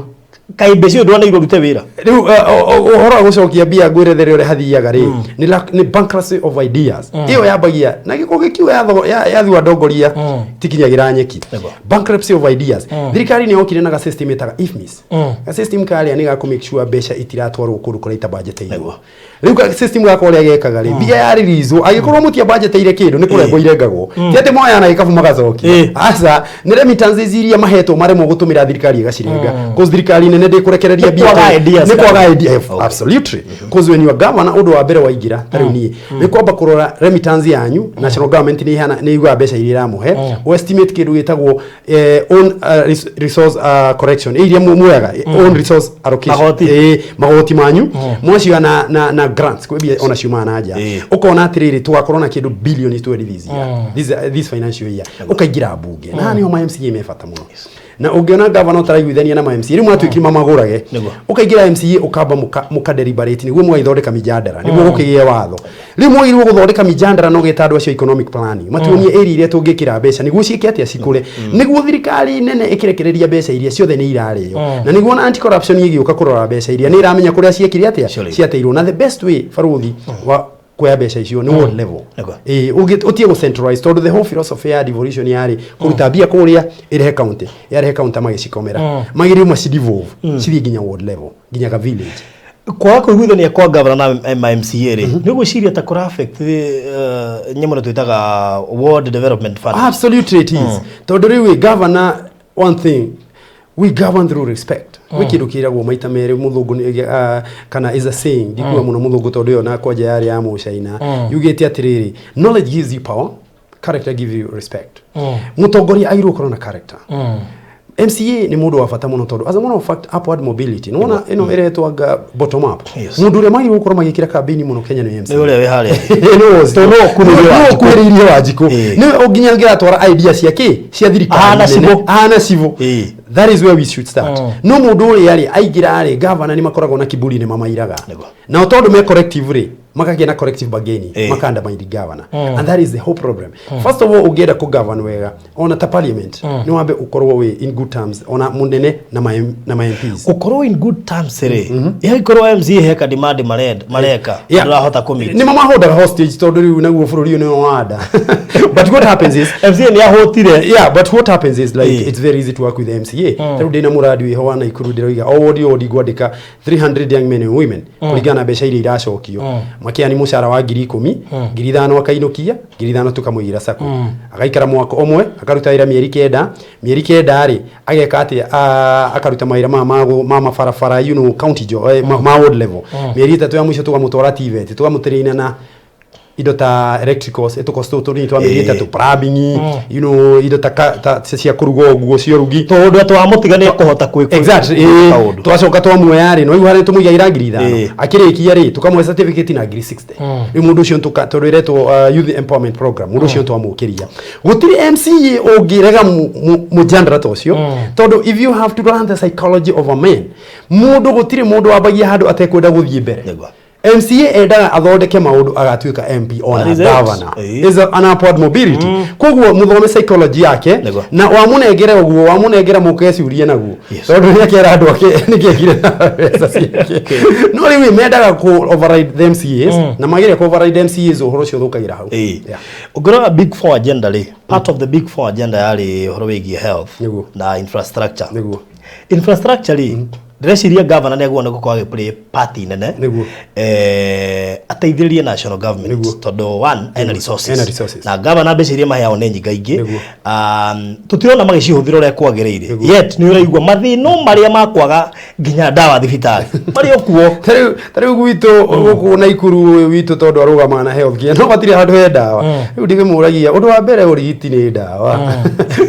Kaĩ mbeca icio ndwaneirwo ũrute wĩra? Rĩu ũhoro wa gũcokia mbia, ngwĩrethere ũrĩa hathiaga rĩ, nĩ bankruptcy of ideas. Ĩyo yambagia na gĩko gĩkiuga yathua ndongoria tikinyagĩra nyeki. Bankruptcy of ideas. Thirikari nĩ yokire na ga system ĩtaga IFMIS. Ga system karĩa nĩ ga kũ make sure mbeca itiratwarwo kũndũ kũrĩa itabudgetĩirwo. Rĩu ga system gaka ũrĩa gekaga rĩ, mbia ya release angĩkorwo mũtia budgeteire kĩndũ, nĩ kũrengwo irengagwo. Ti atĩ moya na gĩkabu magacokia. Aca, nĩ remittances iria mahetwo maremwo gũtũmĩra, thirikari ĩgacirenga, cause thirikari nene ndĩkũrekereria Nĩ mbia kwaga ideas. Nĩ kwaga idea. Absolutely, cause when you are governor, ũndũ wa mbere waingĩra, ta rĩu niĩ, nĩ kwamba kũrora remittance yanyu. National government nĩ ihana nĩ iguaga mbeca iria ĩramũhe, o estimate kĩndũ gĩtagwo own resource correction, iria muoyaga, own resource allocation. Magoti. Magoti manyu mwacioya na grants, kwĩ mbia ona ciumaga na nja. Ũkona atĩrĩrĩ, tũgakorwo na kĩndũ billion 20 this year, this financial year. Ũkaingĩra mbunge, na haha nĩho ma MCA me bata mũno. Na ũngĩona gavana ũtaraiguithania na ma MCA, rĩu mwatuĩkire mamagũrage. Ũkaingĩra MCA, ũkamba mũka deliberate nĩguo mũgagĩthondeka mijadara nĩguo gũkĩgĩe watho. Rĩu mwagĩrĩirwo gũthondeka mijadara na ũgeta andũ acio economic planning matuonie area iria tũngĩkĩra mbeca nĩguo ciĩke atĩa, cikũre, nĩguo thirikari nene ĩkĩrekereria mbeca iria ciothe nĩ irarĩo, na nĩguo na anti corruption ĩgĩũka kũrora mbeca iria nĩ ĩramenya kũrĩa ciekire atĩa, ciateirwo. Na the best way, barũthi, wa kuoya mbeca icio nĩ ward level. Ĩĩ, ũtige gũ centralize, tondũ the whole philosophy ya devolution yarĩ kũruta mbia kũrĩa ĩrehe county, yarehe county magĩcikomera, magĩrĩirwo macidevolve cithiĩ nginya ward level, nginya ga village. Kwaga kũiguithania kwa gavana na ma MCA rĩ, nĩ ũgwĩciria ta kũra affect nyamũ ĩno twĩtaga ward development fund? Absolutely it is, tondũ rĩu ĩ governor, one thing, we govern through respect. Gwĩ kĩndũ kĩragwo maita merĩ mũthũngũ kana is a saying, ndikuga mũno mũthũngũ tondũ ĩyo na kwanja yarĩ ya mũcaina, yugĩte atĩrĩrĩ, "Knowledge gives you power, character gives you respect." Mũtongoria agĩrĩirwo gũkorwo na character. MCA nĩ mũndũ wa bata mũno tondũ as a matter of fact upward mobility nĩwona ĩno ĩretwo anga bottom up. Mũndũ ũrĩa magĩrĩirwo gũkorwo magĩkĩra kambĩini mũno Kenya nĩ MCA. Nĩ ũrĩa wĩ harĩa. Nĩwe ũcio. Tondũ nĩwe ũkuhĩrĩirie Nĩwe Wanjikũ. ũkuhĩrĩirie Wanjikũ. Nĩwe nginya angĩratwara idea cia kĩ cia thirikari Ahana nene. civil. Ahana civil. That is where we should start. No mũndũ ũrĩa rĩ aingĩra rĩ gavana nĩ makoragwo na kiburi nĩ mamairaga. Nao tondũ me corrective rĩ makagĩa na collective bargaining maka undermine governor, and that is the whole problem. First of all, ũngĩenda kũ govern wega ona ta parliament, nĩ wambe ũkorwo wĩ in good terms ona mũnene na ma MPs. Gũkorwo in good terms rĩ, ĩhagĩkorwo MCA heka demand mareka ndũrahota kũ meet. Nĩ mamahondaga hostage tondũ rĩu naguo bũrũri ũyũ nĩ wanda, but what happens is MCA nĩ ahũtire. Yeah, but what happens is like it's very easy to work with the MCA. Ta rĩu ndĩna mũradi wĩho wa Naikuru, ndĩroiga o wodi o wodi ngwandĩka 300 young men and women kũringana na mbeca iria iracokio. Makiani mũcara wa 10,000, 5,000 akainũkia, 5,000 tũkamũigĩra sacco. Agaikara mwaka ũmwe, akaruta wĩra mĩeri 9. Mĩeri 9 rĩ, ageka atĩa? Akaruta mawĩra maya ma mabarabara, county ma ward level. Mĩeri 3 ya mũico tũgamũtwara TVET, tũgamũtraina na indo ta electricals, ĩtũkorwo tũtũ tũnini twa mĩeri 3, plumbing, indo ta cia kũruga ũguo cia ũrugi. Tondũ atĩ wamũtiga nĩ ekũhota kwĩ Exactly. gwĩka kaũndũ. Twacoka twamuoya rĩ, no rĩu harĩa tũmũigagĩra 5,000. Akĩrĩkia rĩ, tũkamũhe certificate na 60,000. Rĩu mũndũ ũcio tondũ ĩretwo youth empowerment program, mũndũ ũcio twamũkĩria. Gũtirĩ MCA ũngĩrega mũjandara ta ũcio, tondũ if you have to learn the psychology of a man, mũndũ gũtirĩ mũndũ wambagia handũ atekwenda gũthiĩ mbere. MCA endaga athondeke maũndũ agatuĩka MP ona That is it. governor. Is an upward mobility. Koguo mũthome psychology yake na wamũnengere ũguo wamũnengera mũkeciurie naguo, tondũ nĩ akera andũ ake nĩkĩekire na mbeca ciake. No rĩu mendaga kũ override the MCAs, na mageria kũ override MCAs, ũhoro ũcio ũthũkagĩra hau. Ũngĩrora big four agenda rĩ, part of the big four agenda yarĩ ũhoro wĩgiĩ health na infrastructure. Infrastructure rĩ, ndĩreciria governor nĩ agĩrĩirwo nĩ gũkorwo agĩ play part nene ateithĩrĩrie national government, tondũ one, ena resources. Ena resources. Na governor mbeca iria maheagwo nĩ nyingaingĩ. Tũtirona magĩcihũthĩra ũrĩa kwagĩrĩire. Yet nĩ ũraigua mathĩna marĩa makwaga nginya ndawa thibitarĩ marĩ o kuo. Ta rĩu gwitũ gũkũ Naikuru witũ, tondũ arũgamaga na health care, no matirĩ handũ he ndawa. Rĩu ndĩkĩmũragia ũndũ wa mbere, ũrigiti nĩ ndawa,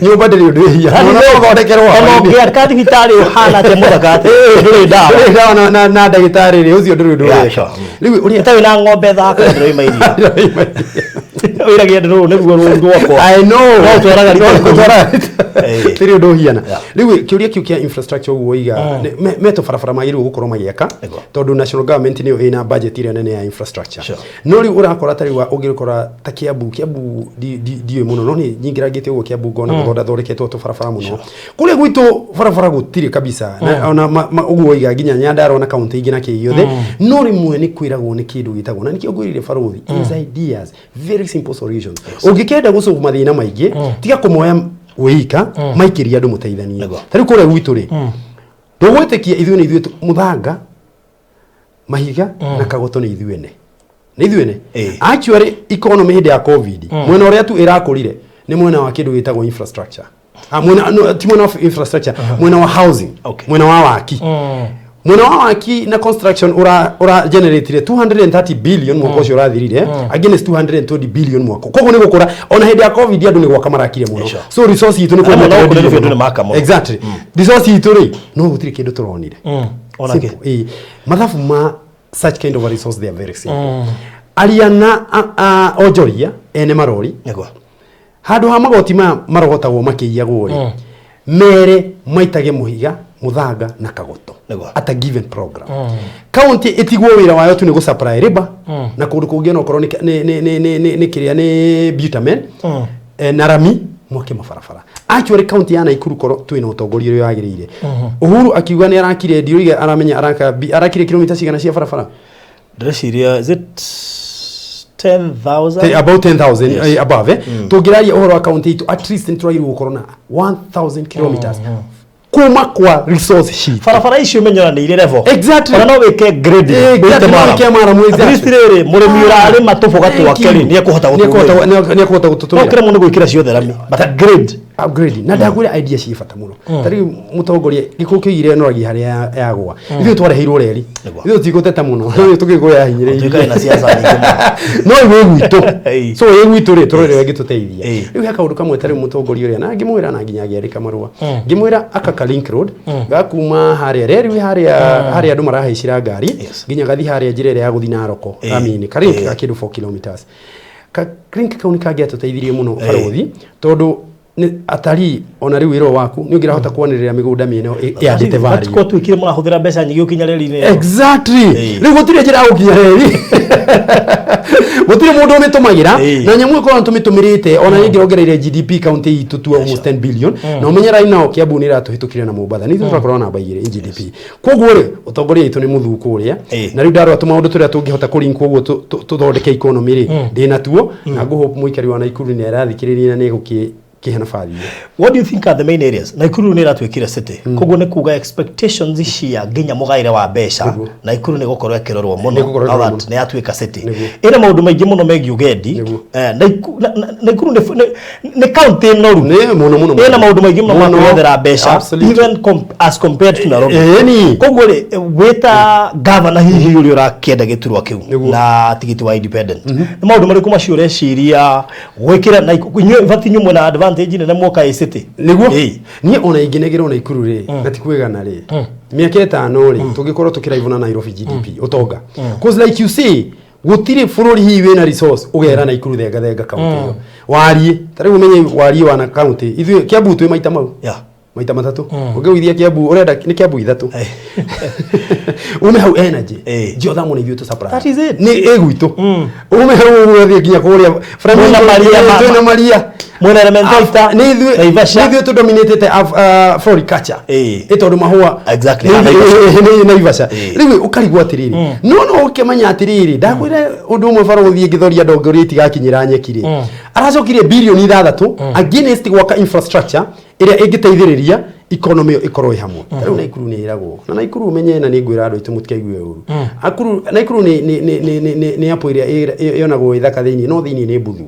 nyũmba ndĩrĩ ũndũ ĩhiana. Ona no ũthondekerwo Ona hwaĩ-inĩ. ũngĩaka thibitarĩ ũhana atĩa mũthaka atĩa, ndũrĩ ndawa. Ndũrĩ ndawa na ndagĩtarĩ rĩ, ũcio ndũrĩ ũndũ ũreka. Rĩu ũrĩa Ĩtarĩ na ng'ombe thaka ndĩroima iria, wĩragia ndĩ rũrũ nĩguo rũru rwakwa. I know. No ũtwaraga rita No 10. ũtwaraga rita. Tĩrĩ ũndũ ũhiana. Rĩu kĩũria kĩu kĩa infrastructure ũguo waiga, me tũbarabara magĩrĩirwo gũkorwo magĩaka, tondũ national government nĩyo ĩna budget ĩrĩa nene ya infrastructure. No rĩu ũrakora ta rĩu ũngĩkora ta Kiambu ndiũĩ mũno, no nĩ nyingĩrangĩte ũguo Kiambu ngona gũthonda thondeketwo tũbarabara mũno. Kũrĩa gwitũ barabara gũtirĩ kabisa. Na ona ũguo waiga nginya Nyandarua na kaunti ingĩ na kĩ gĩothe, no rĩmwe nĩ kwĩragwo nĩ kĩndũ gĩtagwo, na nĩkĩo ngwĩrire barũthi, is ideas, very simple solutions. Ũngĩkenda gũsolve mathĩna maingĩ, tiga kũmoya wĩika, maikĩrie andũ mũteithanie. Ta rĩu kũrĩa gwitũ rĩ, ndũgwĩtĩkia ithuĩ nĩ ithuĩ mũthanga, mahiga na kagoto nĩ ithuĩ ene, nĩ ithuĩ ene. Actually economy hĩndĩ ya COVID, mwena ũrĩa tu ĩrakũrire nĩ mwena wa kĩndũ gĩtagwo infrastructure. Ah, mwena, no, ti mwena wa infrastructure, mwena wa housing, mwena wa waki, mwena wa waki na construction ura generate 230 billion mwaka ũcio ũrathirire, against 220 billion mwaka. Koguo nĩ gũkũra ona hĩndĩ ya COVID andũ nĩ gwaka marakire mũno. So resource itũ nĩ Arĩa kwendia mũno twendirie gũkũ nĩ mũno. andũ nĩ maka mũno. Exactly, resource itũ rĩ, no gũtirĩ kĩndũ tũronire. Ona Simple. kĩ? Mathabu ma such kind of a resource, they are very simple. Aria na onjoria ene marori handũ ha magoti maya marogotagwo makĩiyagwo rĩ, mere maitage mũhiga, mũthanga na kagoto at a given program. County ĩtigwo wĩra wayo tu nĩ gũ supply labor na kũndũ kũngĩ onokorwo nĩ kĩrĩa nĩ bitumen na rami, mwake mabarabara. Actually county ya Naikuru korwo twĩna ũtongoria ũrĩa wagĩrĩire, Uhuru akiuga nĩ arakire, ndiũiga aramenya araka arakire kilomita cigana cia barabara? Ndĩreciria, is it 10,000? About 10,000 above. Tũngĩraria ũhoro wa county itũ, at least nĩ tũragĩrĩirwo gũkorwo na 1000 kilometers. Kuma kwa resource citũ. Barabara icio menyora nĩ irĩ level. Exactly. Ona no wĩke grading. Exactly, no wĩke maramu, exactly. At least rĩrĩ mũrĩmi ũrarĩma tũboga twake rĩ nĩ ekũhota gũtũmĩra. Nĩ ekũhota No gũtũtũmĩra. kĩremwo nĩ gwĩkĩra ciothe rami. But a grade. Upgrade na ndakwĩra idea ciĩ bata mũno. Ta rĩu mũtongoria gĩkũ kĩigire noragia harĩa yagwa. Ithuĩ twareheirwo reri. Nĩguo. Ithuĩ tũtigũteta mũno. Ithuĩ tũgĩkũyũ yahinyĩrĩirie. Tuĩkane na siasa nyingĩ mũno. No ĩ gwitũ. Ĩĩ. So ĩ gwitũ rĩ, tũrore ũrĩa ĩngĩtũteithia. Ĩĩ. Rĩu he kaũndũ kamwe ta rĩu mũtongoria ũrĩa na ngĩmwĩra na nginya ngĩandĩka marũa. Ngĩmwĩra aka ka link road gakuma harĩa reri harĩa harĩa andũ marahaicĩra ngari nginya gathi harĩa njĩra ĩrĩa ya gũthiĩ Naroko rami-inĩ. Ka link ga kĩndũ 4 kilometers. Ka link kau nĩ kangĩatũteithirie mũno barũthi tondũ nĩ atarii ona rĩu wĩra ũyũ waku nĩ ũngĩrahota kwanĩrĩra mĩgũnda mĩene ĩandĩte But value. kwatuĩkire mũrahũthĩra mbeca nyingĩ gũkinya reri-inĩ ĩyo. Exactly. Ĩĩ. Rĩu gũtirĩ njĩra ya gũkinya reri. Gũtirĩ mũndũ ũmĩtũmagĩra Ĩĩ. na nyamũ ĩkorwo tũmĩtũmĩrĩte ona nĩ ĩngĩrongereire GDP county itũ to almost 10 billion na ũmenye right now Kiambu nĩ ĩratũhĩtũkire na Mombatha nĩ ithuĩ tũrakorwo namba igĩrĩ in GDP. Koguo rĩ ũtongoria witũ nĩ mũthuu kũrĩa Ĩĩ. na rĩu ndarora tũmaũndũ tũrĩa tũngĩhota kũlink ũguo tũthondeke economy rĩ ndĩna tuo na ngũhope mũikari wa Nakuru nĩ arathikĩrĩria na nĩ egũkĩhe nabathi ĩyo. What do you think are the main areas? Nakuru nĩ ĩratuĩkire city. Koguo nĩ kuga expectations cia nginya mũgaĩre wa mbeca Nĩguo. Nakuru nĩ gũkorwo ĩkĩrorwo mũno Nĩ gũkorwo now ĩkĩrorwo that nĩ yatuĩka city. Nĩguo. Ĩna maũndũ maingĩ mũno megiĩ ũgendi. Nĩguo. Nakuru nĩ county noru. Nĩ mũno mũno. Ĩna maũndũ maingĩ mũno ma Mũno. kwĩyethera mbeca Absolutely. even as compared to Nairobi. Ĩni. Koguo rĩ wĩta gavana hihi ũrĩa ũrakĩenda gĩturwa kĩu Nĩguo. na tigiti wa independent nĩ maũndũ marĩkũ macio ũreciria gwĩkĩra na inyuĩ in fact inyuĩ mwĩna advantage nene mwoka ĩ city. Nĩguo. Ĩĩ. Niĩ ona ingĩnegerwo Nakuru rĩ na ti kwĩgana rĩ mĩaka ĩtano rĩ tũngĩkorwo tũkĩraivwo na Nairobi GDP ũtonga, cause like you say gũtirĩ bũrũri hihi wĩna resource ũgera Nakuru thenga thenga county ĩyo wariĩ ta rĩu ũmenye wariĩ wa na county ithuĩ Kiambu twĩ maita mau maita matatũ ũngĩgũithia Kiambu ũrenda nĩ Kiambu ithatũ ume hau energy Ĩĩ. njotha mũno ithuĩ tũ supply That is it. nĩ ĩ gwitũ ume hau ũguo ũthiĩ nginya kũrĩa Mwĩna maria twĩna maria. Mwĩna Elementaita, Nĩ ithuĩ Naivasha. nĩ ithuĩ tũdominatĩte floriculture Ĩĩ. ĩ tondũ mahũa Exactly, nĩ na Naivasha. nĩ Naivasha. Ĩĩ. Rĩu ũkarigwo atĩrĩrĩ no ũkĩmenya atĩrĩrĩ ndakwĩra ũndũ ũmwe barũthi ngĩthoria ndongoria itigakinyĩra nyeki rĩ aracokirie birioni 6 against gwaka infrastructure ĩrĩa ĩngĩteithĩrĩria economy ĩyo ĩkorwo ĩ hamwe. Ta rĩu Naikuru nĩ ĩragwo na Naikuru ũmenye na nĩ ngwĩra andũ aitũ mũtikaigue ũru. Akuru Naikuru nĩ apple ĩrĩa yonagwo ĩ thaka thĩinĩ no thĩinĩ nĩ mbuthu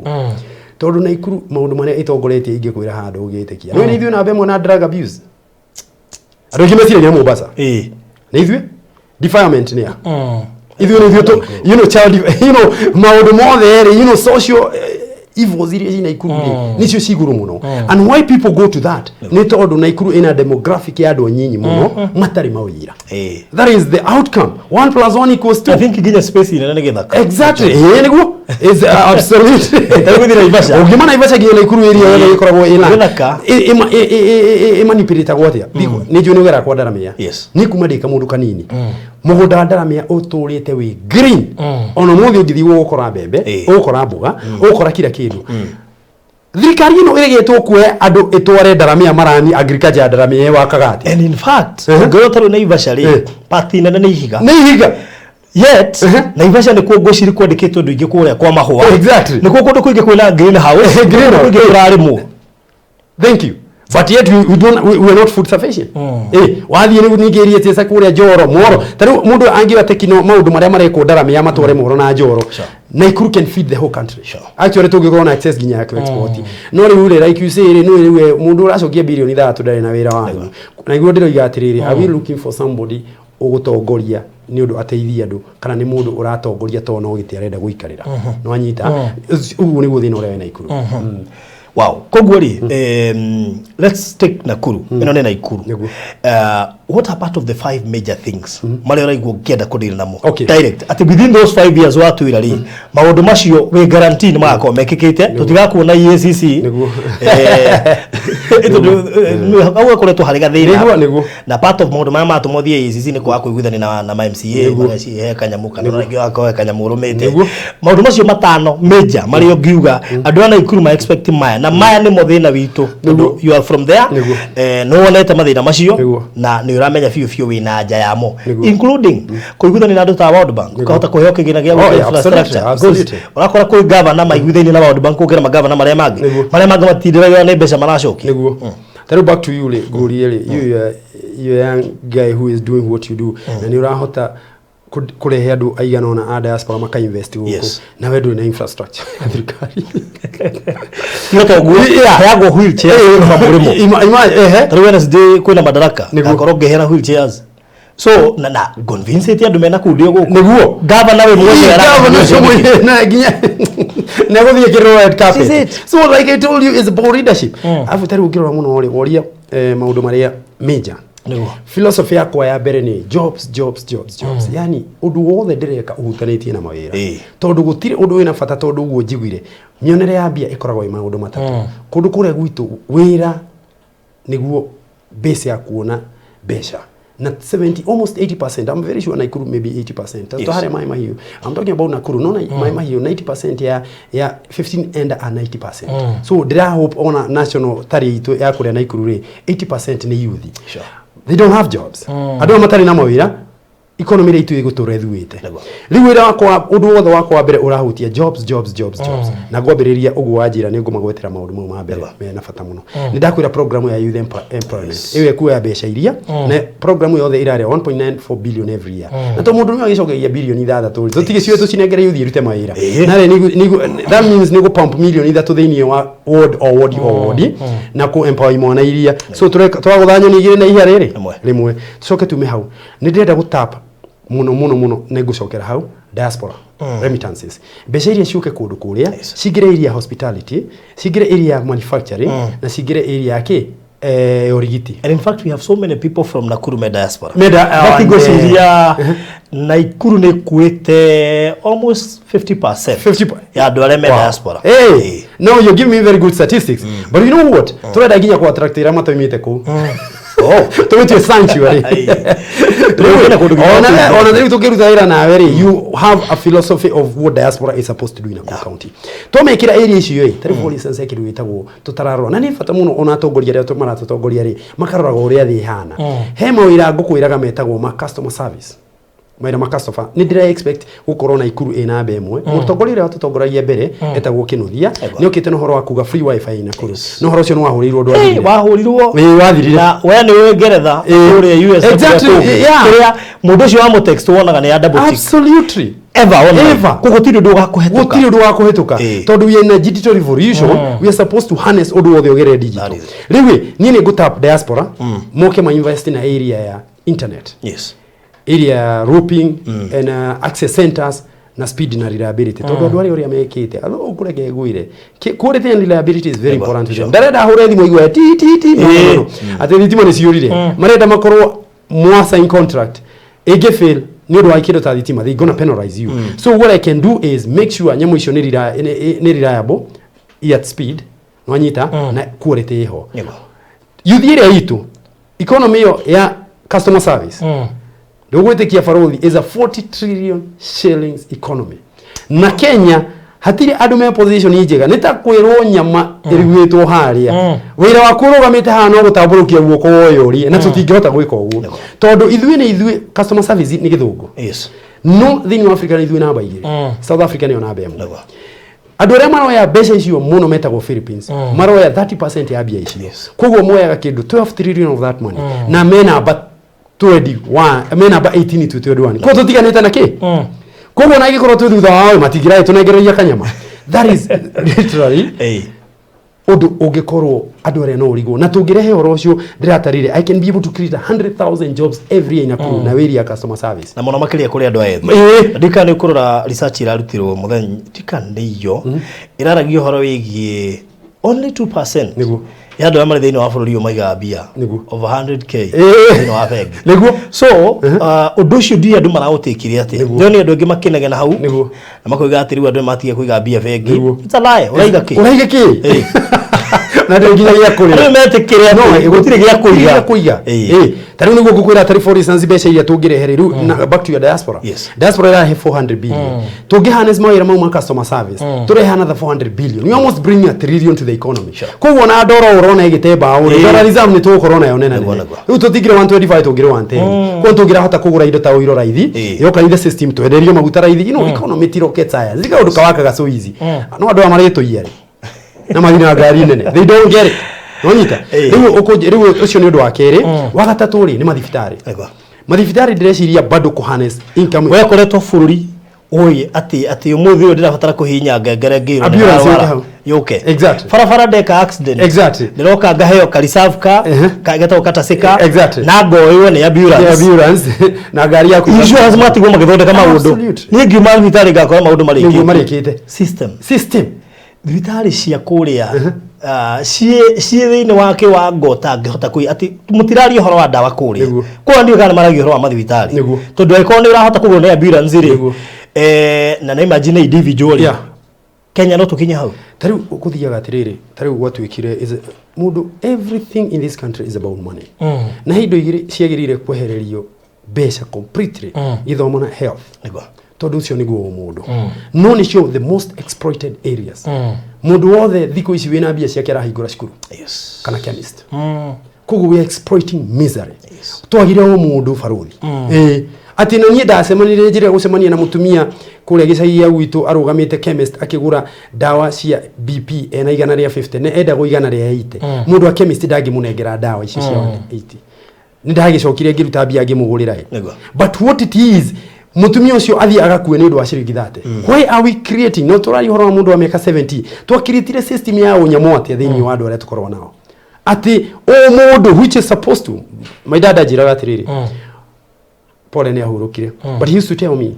tondũ Naikuru maũndũ marĩa ĩtongoretie ingĩkwĩra handũ ũngĩtĩkia no nĩ ithuĩ namba ĩmwe na drug abuse. Andũ aingĩ meciragia Mombasa. Nĩ ithuĩ defilement nĩ ya ithuĩ nĩ ithuĩ tũ child maũndũ mothe rĩ social evils iria ci Naikuru rĩ nĩcio ci igũrũ mũno. And why people go to that nĩ tondũ Naikuru ĩna demographic ya andũ anyinyi mũno matarĩ mawĩra. That is the outcome, one plus one equals two. I think nginya space nene nĩ gĩthaka. Exactly, ĩĩ nĩguo is absolutely. Ta rĩu gũthiĩ Naivasha. Ũngiuma Naivasha nginya Naikuru area yothe ĩkoragwo ĩna Gĩthaka. Ĩmanipĩrĩtagwo atĩa? Nĩ njũĩ nĩ ũgeraga kwa Ndaramĩa. Yes. Niĩ kuma ndĩ kamũndũ kanini mũgũnda wa Ndaramĩa ũtũrĩte wĩ green ona ũmũthĩ ũngĩthiĩ ũgũkora mbembe ũgũkora mboga ũgũkora kila kĩndũ. Thirikari ĩno ĩregetwo kuoya andũ ĩtware Ndaramĩa marani agriculture ya Ndaramĩa wakaga atĩa? And in fact, ũngĩrora tarĩu Naivasha rĩ, part nene nĩ ihiga. Nĩ ihiga. Yet, Naivasha nĩkuo ngwĩciria kwandĩkĩtwo andũ aingĩ kũrĩa kwa mahũa. Nĩkuo kũndũ kũingĩ kwĩna greenhouse, Greenhouse. kũndũ kũingĩ kũrarĩmwo. Thank you. But yet we don't we are not food sufficient. Wathiĩ rĩu ningĩ iria ciaca kũrĩa Njoro, Moro. Ta rĩu mũndũ angĩoya tekino maũndũ marĩa marekwo Ndaramĩa matware Moro na Njoro. Naikuru can feed the whole country. Actually tũngĩkorwo na access nginya ya export. No rĩu rĩ like you say rĩ no rĩu mũndũ ũracokia birioni 6 ndarĩ na wĩra wanyu. Na nĩguo ndĩroiga atĩrĩrĩ, are we looking for somebody ũgũtongoria nĩ ũndũ ateithie andũ kana nĩ mũndũ ũratongoria tondũ no gĩtĩ arenda gũikarĩra? No anyita ũguo nĩguo thĩna ũrĩa wĩ Naikuru. Wow. Koguo rĩ, let's take Nakuru. Ĩno nĩ Nakuru. Nĩguo. What are part of the five major things marĩa ũraigua ũngĩenda kũdeal namo? Okay. Direct. Atĩ within those 5 years watwĩra rĩ, maũndũ macio wĩ guarantee nĩ magakorwo mekĩkĩte, tũtigakuona EACC. Nĩguo. Tondũ hau gakoretwo harĩ gathĩna. Nĩguo. Na part of maũndũ marĩa matũma ũthiĩ EACC nĩ kwaga kũiguithania na ma MCA, magaci he kanyamũ kana rĩngĩ wakorwo he kanyamũ ũrũmĩte. Maũndũ macio matano major marĩa ũngiuga andũ a Naikuru ma expect maya na maya nĩmo thĩna witũ tondũ you are from there. Nĩ wonete mathĩna macio na nĩ ũramenya biũ biũ wĩna anja yamo including kũiguithania na andũ ta World Bank ũkahota kũheo kĩgĩna gĩa Oh, gwaka yeah, absolutely, infrastructure. absolutely. Ũrakora kwĩ gavana maiguithainie na World Bank gũkĩra magavana marĩa mangĩ marĩa mangĩ matindĩragĩra nĩ mbeca maracokia. Nĩguo. Ta rĩu back to you rĩ, ngũrie rĩ, you are young guy who is doing what you do, na nĩ ũrahota kũrehe andũ aigana ũna a diaspora maka invest gũkũ, na we ndũrĩ na infrastructure ya thirikari. Tiga ta ũguo. Heagwo wheelchair kuma mũrĩmo. Ehe. Ta rĩu Wednesday kwĩna madaraka. Nĩguo. Ngakorwo ngĩheana wheelchairs, so na convince andũ mena kũu ndio gũkũ. Gavana we mwene. Gavana ũcio mwene na nginya na gũthiĩ kĩrwo red carpet. This is it. So like I told you, it's about leadership. Alafu tarĩu ũngĩrora mũno rĩ, woria maũndũ marĩa major, philosophy yakwa ya mbere nĩ jobs, jobs, jobs, jobs. Yani ũndũ wothe ndĩreka ũhutanĩtie na mawĩra, tondũ gũtirĩ ũndũ wĩna bata. Tondũ ũguo njiguire mĩonere ya mbia ĩkoragwo ĩ maũndũ matatũ. Kũndũ kũrĩa gwitũ, wĩra nĩguo base ya kuona mbeca, na 70, almost 80%, I'm very sure Nakuru maybe 80%. Yes. Harĩa Mai Mahiũ, I'm talking about Nakuru, no Mai Mahiũ 90% ya 15 and a 90%. So ndĩra hope ona national tarĩ itũ ya kũrĩa Nakuru rĩ, 80% nĩ youth. They don't have jobs. Andũ aya matarĩ na mawĩra, economy ĩrĩa itũ ĩgũtũra ĩthuĩte. Rĩu wĩra wakwa, ũndũ wothe wakwa wa mbere ũrahutia jobs, jobs, jobs, jobs. Na ngwambĩrĩria ũguo wanjĩra, nĩ ngũmagwetera maũndũ mau ma mbere mena bata mũno. Nĩ ndakwĩra program ya youth employment ĩyo ĩkuoya mbeca iria, na program yothe ĩrarĩa 1.94 billion every year, na to mũndũ nĩwe agĩcokagia 6 bilioni rĩ, tũtigĩciũĩ tũcinengere youth irute mawĩra. Narĩ that means nĩ gũpump 3 milioni thĩinĩ wa ward o ward o ward na kũ empower imwana iria. So tũragũtha nyoni igĩrĩ na ihiga rĩrĩ Rĩmwe. Rĩmwe. Tucoke tume hau, nĩ ndĩrenda gũtap mũno mũno mũno, nĩ ngũcokera hau diaspora remittances, mbeca iria ciũke kũndũ kũrĩa, cingĩre area ya hospitality, cingĩre area ya manufacturing, na cingĩre area ya kĩ, ũrigiti. And in fact we have so many people from Nakuru me diaspora. Me But ngwĩciria Nakuru nĩ ĩkuĩte almost 50% 50 ya andũ arĩa me diaspora. Hey, no, you give me very good statistics. But you know what? Turenda nginya ku attract arĩa matoimĩte kũu. Tũmĩtue sanctuary. Ai. Tũgĩũke kũndũ gĩtagwo Ona rĩu tũkĩruta wĩra nawe rĩ, you have a philosophy of what diaspora is supposed to do in Nakuru County. Twamĩkĩra area icio ĩ, tarĩu for instance he kĩndũ gĩtagwo tũtararora, na nĩ bata mũno ona atongoria arĩa maratũtongoria rĩ, makaroraga ũrĩa thĩ ĩhana. He mawĩra ngũkwĩraga metagwo ma customer service, mawĩra ma customer. Nĩ ndĩra expect gũkorwo na Ikuru ĩ namba ĩmwe. Mũtongoria ũrĩa watũtongoragia mbere etagwo Kĩnuthia, nĩ okĩte na ũhoro wa kuga free wifi Nakuru, na ũhoro ũcio nĩ wahũrĩirwo Hey, ndwathirire. Wahũrirwo. Ĩĩ, wathirire. Na we nĩ ũĩ Ngeretha, kũrĩa US na kũrĩa kũngĩ, kũrĩa mũndũ ũcio wa mũtext wonaga nĩ ya double tick. Ever online. Ever. Koguo gũtirĩ ũndũ ũgakũhetũka. Gũtirĩ ũndũ wa kũhĩtũka, tondũ we are in a digital revolution. We are supposed to harness ũndũ wothe ũgerere digital. That is Rĩu ĩ, niĩ nĩ ngũtap diaspora moke ma invest na area ya internet, area ya roping and access centers na speed na reliability, tondũ andũ arĩa ũrĩa mekĩte ũkũreke ngwĩre, quality and reliability is very important to them. Ndarenda hũre thimũ igue ti ti ti, no, no, no. Atĩ thitima nĩ ciũrire, marenda makorwo mwa sign contract ĩngĩ fail nĩ ũndũ wa kĩndũ ta thitima, they gonna penalize you. So what I can do is make sure nyamũ icio nĩ reliable at speed, nwanyita, na quality ĩho. Youth ĩrĩa itũ, economy ĩyo ya customer service, ndũgwĩtĩkia barothi, is a 40 trillion shillings economy, na Kenya hatirĩ andũ me position njega. Nĩ ta kwĩrwo nyama ĩrugĩtwo harĩa, wĩra waku ũrũgamĩte haha no gũtambũrũkia guoko woyũrie, na tũtingĩhota gwĩka ũguo tondũ ithuĩ nĩ ithuĩ customer service nĩ gĩthũngũ. No thĩinĩ wa Africa nĩ ithuĩ namba 2, South Africa nĩyo namba 1. Andũ arĩa maroya mbeca icio mũno metagwo Philippines, maroya 30% ya mbia icio. Koguo moyaga kĩndũ 12 trillion of that money, na me namba 21, me namba 18 to 21. Koguo tũtiganĩte na kĩ, koguo na ingĩkorwo twĩ thutha wao matingĩraĩ tũnengereria kanyama. That is literally ũndũ ũngĩkorwo andũ arĩa no ũrigwo, na tũngĩrehe ũhoro ũcio ndĩratarire, I can be able to create 100,000 jobs every year in Nakuru na wĩria ya customer service. Na mũno makĩria kũrĩ andũ aya ethĩ. Ndika nĩ ũkũrora research irarutirwo mũthenya ndika nĩ iyo ĩraragia ũhoro wĩgiĩ only 2% ya andũ arĩa marĩ thĩinĩ wa bũrũri ũyũ maigaga mbia over 100K thĩinĩ wa bengi. So ũndũ ũcio ndiũĩ andũ maraũtĩkire atĩa. Nĩo nĩ andũ aingĩ makĩnegena hau na makoiga atĩ rĩu andũ nĩmatige kũiga mbia bengi. It's a lie. Ũraiga kĩ? Ũraiga kĩ? Na ndĩ nginya gĩa kũrĩa. Andũ metĩkĩre atĩ gũtirĩ gĩa kũiga. Gĩa kũiga. Ta rĩu nĩguo ngũkwĩra, tarĩ for instance mbeca iria tũngĩrehe rĩ, rĩu back to your diaspora. Diaspora ĩrahe 400 billion. Tũngĩ harness mawĩra mau ma customer service, tũrehe another 400 billion, we almost bring a trillion to the economy. Koguo na ndoro ũrona ĩgĩte mbaũ rĩ, dollar reserve nĩ tũgũkorwo nayo nene nene. Rĩu tũtingĩrĩ 125, tũngĩrĩ 110. Koguo tũngĩrahota kũgũra indo ta ũiro raithi, yoka in the system, twenderio maguta raithi. Economy ti rocket science, ti kaũndũ kawakaga so easy. No andũ aya marĩtũiya rĩ, na mathiĩ na ngari nene, they don't get it. Nĩwanyita? Ĩĩ. Rĩu rĩu ũcio nĩ ũndũ wa kerĩ. Wa gatatũ rĩ, nĩ mathibitarĩ. Mathibitarĩ ndĩreciria bado kũ harness income. We koretwo bũrũri ũĩ atĩ ũmũthĩ ũyũ ndĩrabatara kũhihinya ngengere ngĩrwo nĩ Ambulance yũke ndarwara hau. yũke. Barabara ndeka accident, ndĩroka ngaheo ka reserve ka getagwo katacika na ngoywo nĩ ambulance. Ambulance na ngari yaku. Insurance matigwo magĩthondeka maũndũ. Niĩ ngiuma thibitarĩ ngakora maũndũ Nĩguo marĩkĩte. Marĩkĩte. System. System. Thibitarĩ cia kũrĩa ciĩ thĩinĩ wa kĩwango ũtangĩhota kũi atĩ mũtiraria ũhoro wa ndawa kũrĩa. Kũrĩa ndiũĩ kana nĩ maragia ũhoro wa mathibitarĩ, tondũ angĩkorwo nĩ ũrahota kũgũrwo nĩ ambulance rĩ, na nĩ imagine individual rĩ, Kenya no tũkinye hau? Ta rĩu kũthiaga atĩrĩrĩ, ta rĩu gwatuĩkire mũndũ, everything in this country is about money, na he indo igĩrĩ ciagĩrĩire kwehererio mbeca completely, gĩthomo na health, tondũ ũcio nĩguo ũmũndũ, no nĩcio the most exploited areas. Mũndũ wothe thikũ ici wĩna mbia ciake arahingũra cukuru kana chemist. Koguo we are exploiting misery. Twagire o mũndũ barũthi. Ĩĩ, atĩ na niĩ ndacemanirie njĩra ya gũcemania na mũtumia kũrĩa gĩcagi gĩa gwitũ arũgamĩte chemist akĩgũra ndawa cia BP ena 150 na endagwo 180. Mũndũ wa chemist ndangĩmũnengera ndawa icio cia 180. Nĩ ndagĩcokire ngĩruta mbia ngĩmũgũrĩra ĩ. But what it is, mũtumia ũcio athiĩ agakue nĩ ũndũ wa ciringi 30. Why are we creating, no tũraria ũhoro wa mũndũ wa mĩaka 70, twakĩrĩtire system ya ũnyamũ atĩa thĩinĩ wa andũ arĩa tũkoragwo nao, atĩ o mũndũ which is supposed to, my dad anjĩraga atĩrĩrĩ, pole nĩ ahurũkire, but he used to tell me,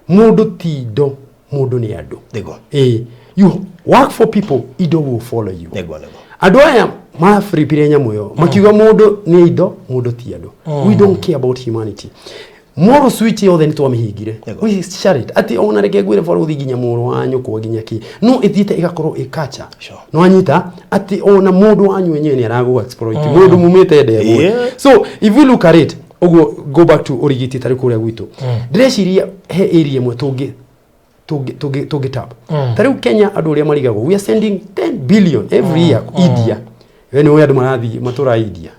mũndũ ti indo, mũndũ nĩ andũ. Ĩĩ, you work for people, indo will follow you. Andũ aya maflipire nyamũ ĩyo makiuga mũndũ nĩ indo, mũndũ ti andũ. We don't care about humanity. Moral switch yothe nĩ twamĩhingire. We shut it. Atĩ ona reke ngwĩre barũthi, nginya mũrũ wa nyũkwa, nginya kĩ, no ĩthiĩte ĩgakorwo ĩ culture. Nĩwanyita atĩ ona mũndũ wanyu wenyewe nĩ aragũ exploit mũndũ mumĩte ndegwa. So if we look at it ũguo, go back to ũrigiti, tarĩ kũrĩa gwitũ ndĩreciria he area ĩmwe tũngĩ tap. Ta rĩu Kenya andũ ũrĩa marigagwo, we are sending 10 billion every year India. We nĩ ũĩ andũ marathiĩ matũra India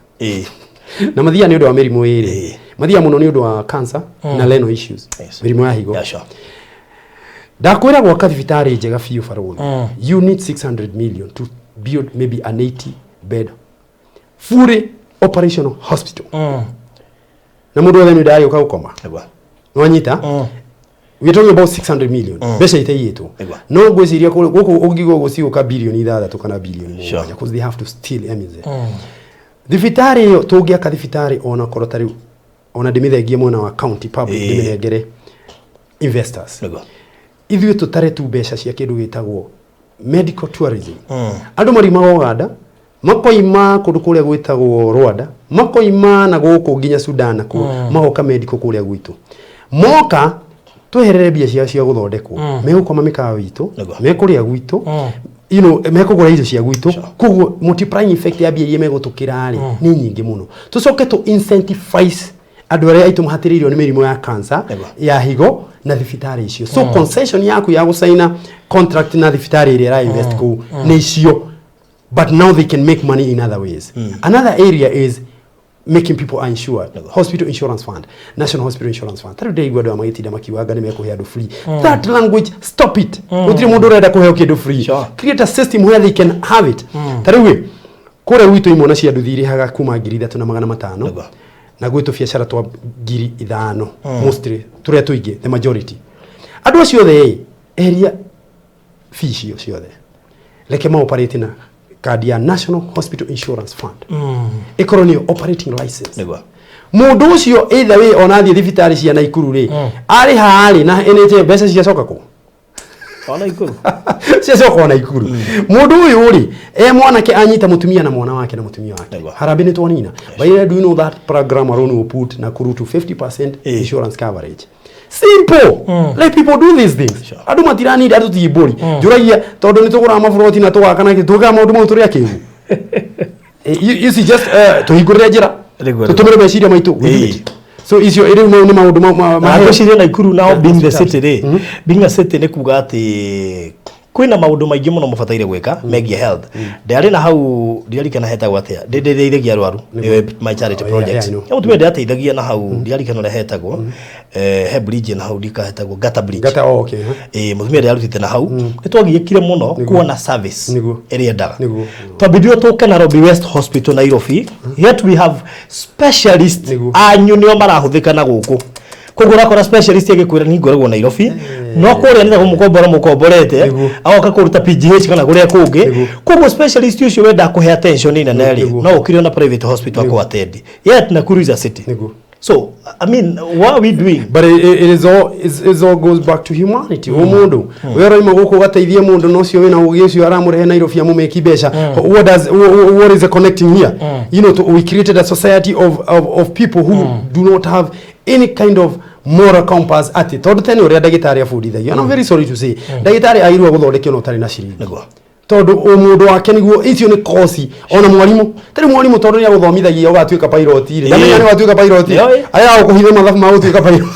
na mathiaga nĩ ũndũ wa mĩrimũ ĩrĩ. Mathiaga mũno nĩ ũndũ wa cancer na renal issues, mĩrimũ ya higo. Ndakwĩra gwaka thibitarĩ njega biũ barũthi, you need 600 million to build maybe an 80 bed fully operational hospital, na mũndũ wothe nĩ ndagĩũka gũkoma. Nwanyita? We are talking about 600 million, mbeca itaiyĩtwo. No ngwĩciria gũkũ ũngĩigua gũcigũka bilioni 6 kana bilioni 7, because they have to steal everything. Thibitarĩ ĩyo tũngĩaka thibitarĩ, ona korwo ta rĩu ona ndĩmĩthengie mwena wa county public, ndĩmĩnengere investors, ithuĩ tũtare tu mbeca cia kĩndũ gĩtagwo medical tourism. Andũ mariumaga Uganda, makoima kũndũ kũrĩa gwĩtagwo Rwanda, makoima na gũkũ nginya Sudan na kũu, magoka medical kũrĩa gwitũ. Moka tweherere mbia ciao cia gũthondekwo, megũkoma mĩkawa itũ, mekũrĩa gwitũ, mekũgũra irio cia gwitũ. Koguo multiplying effect ya mbia iria megũtũkĩra rĩ, nĩ nyingĩ mũno. Tũcoke tũ incentivize andũ arĩa aitũ mahatĩrĩirio nĩ mĩrimũ ya cancer, ya higo, na thibitarĩ icio. So concession yaku ya gũcaina contract na thibitarĩ ĩrĩa ĩra invest kũu nĩ icio, but now they can make money in other ways. Another area is making people insured. Hospital Insurance Fund, National Hospital Insurance Fund. Tarĩu ndĩraigua andũ aya magĩtinda makiuga nĩ mekũhe andũ free. That language, stop it. Gũtirĩ mũndũ ũrenda kũheo kĩndũ free. Create a system where they can have it. Tarĩu ĩ kũrĩa gwitũ imwe cia nduthi irĩhaga kuma 3500 na gwĩ tũbiacara twa 5000, mostly tũrĩa tũingĩ, the majority. Andũ acio othe ĩ, eheria fee icio ciothe, reke ma operate na kandi ya National Hospital Insurance Fund, ĩkorwo nĩyo operating license. Mũndũ ũcio either way ona athiĩ thibitarĩ cia Naikuru rĩ, arĩha rĩ na NHIF, mbeca ciacoka kũ? Ona Ikuru. Ciacoka ona Ikuru. Mũndũ ũyũ rĩ, e mwanake anyita mũtumia na mwana wake na mũtumia wake. Harambĩ nĩ twanina. By the way, do you know that program alone will put Nakuru to 50% insurance coverage? Simple. Let people do these things. Andũ matiranida, andũ ti mbũri. Njũragia tondũ nĩ tũgũraga maburoti na tũgaka na tũgaka maũndũ mau tũrĩ akĩgu. You see, just tũhingũrĩre njĩra, tũtũmĩre meciria maitũ, we do it. So icio rĩu nĩ maũndũ Na ngwĩciria Naikuru nao, being the city rĩ, being a city nĩ kuga atĩ kwĩna maũndũ maingĩ mũno mũbataire gwĩka megiĩ health. Ndĩarĩ na hau ndiarikana hetagwo atĩa, ndĩndeithagia arwaru, nĩwe my charity Oh, yeah, project. yeah, I know. He mũtumia ndĩrateithagia na hau, ndiarikana ũrĩa hetagwo. He bridge na hau ndikahetagwo Gata Bridge. Gata, oh, okay. Ĩ mũtumia ũrĩa arutĩte na hau nĩ twagiĩkire mũno kuona service ĩrĩa endaga. Twambithio tũke Nairobi West Hospital Nairobi, yet we have specialist anyu nĩo marahũthĩka na gũkũ. Koguo ũrakora specialist agĩkwĩra niĩ ngoragwo Nairobi, no kũrĩa nĩ kũmũkombora mũkomborete, agoka kũruta PGH kana kũrĩa kũngĩ. Koguo specialist ũcio wendaga kũhe attention nene rĩ, no ũkire ona private hospital akũ attend, yet Nakuru is a city. So I mean, what are we doing? But it is all it's all goes back to humanity. Ũmũndũ we ũraima gũkũ ũgateithie mũndũ na ũcio wĩna ũgĩ ũcio aramũrehe Nairobi amũmĩki mbeca. What is the connecting here? We created a society of people who do not have any kind of moral compass, atĩ tondũ tene ũrĩa ndagĩtarĩ abundithagio, and I'm very sorry to say, ndagĩtarĩ agĩrĩirwo gũthondekio na ũtarĩ na ciringi, tondũ ũmũndũ wake nĩguo icio nĩ kosi. Ona mwarimũ tarĩ mwarimũ, tondũ nĩ agũthomithagia ũgatuĩka pilot rĩ, ndamenya nĩ watuĩka pilot, arĩa agũkũhitha mathabu ma gũtuĩka pilot.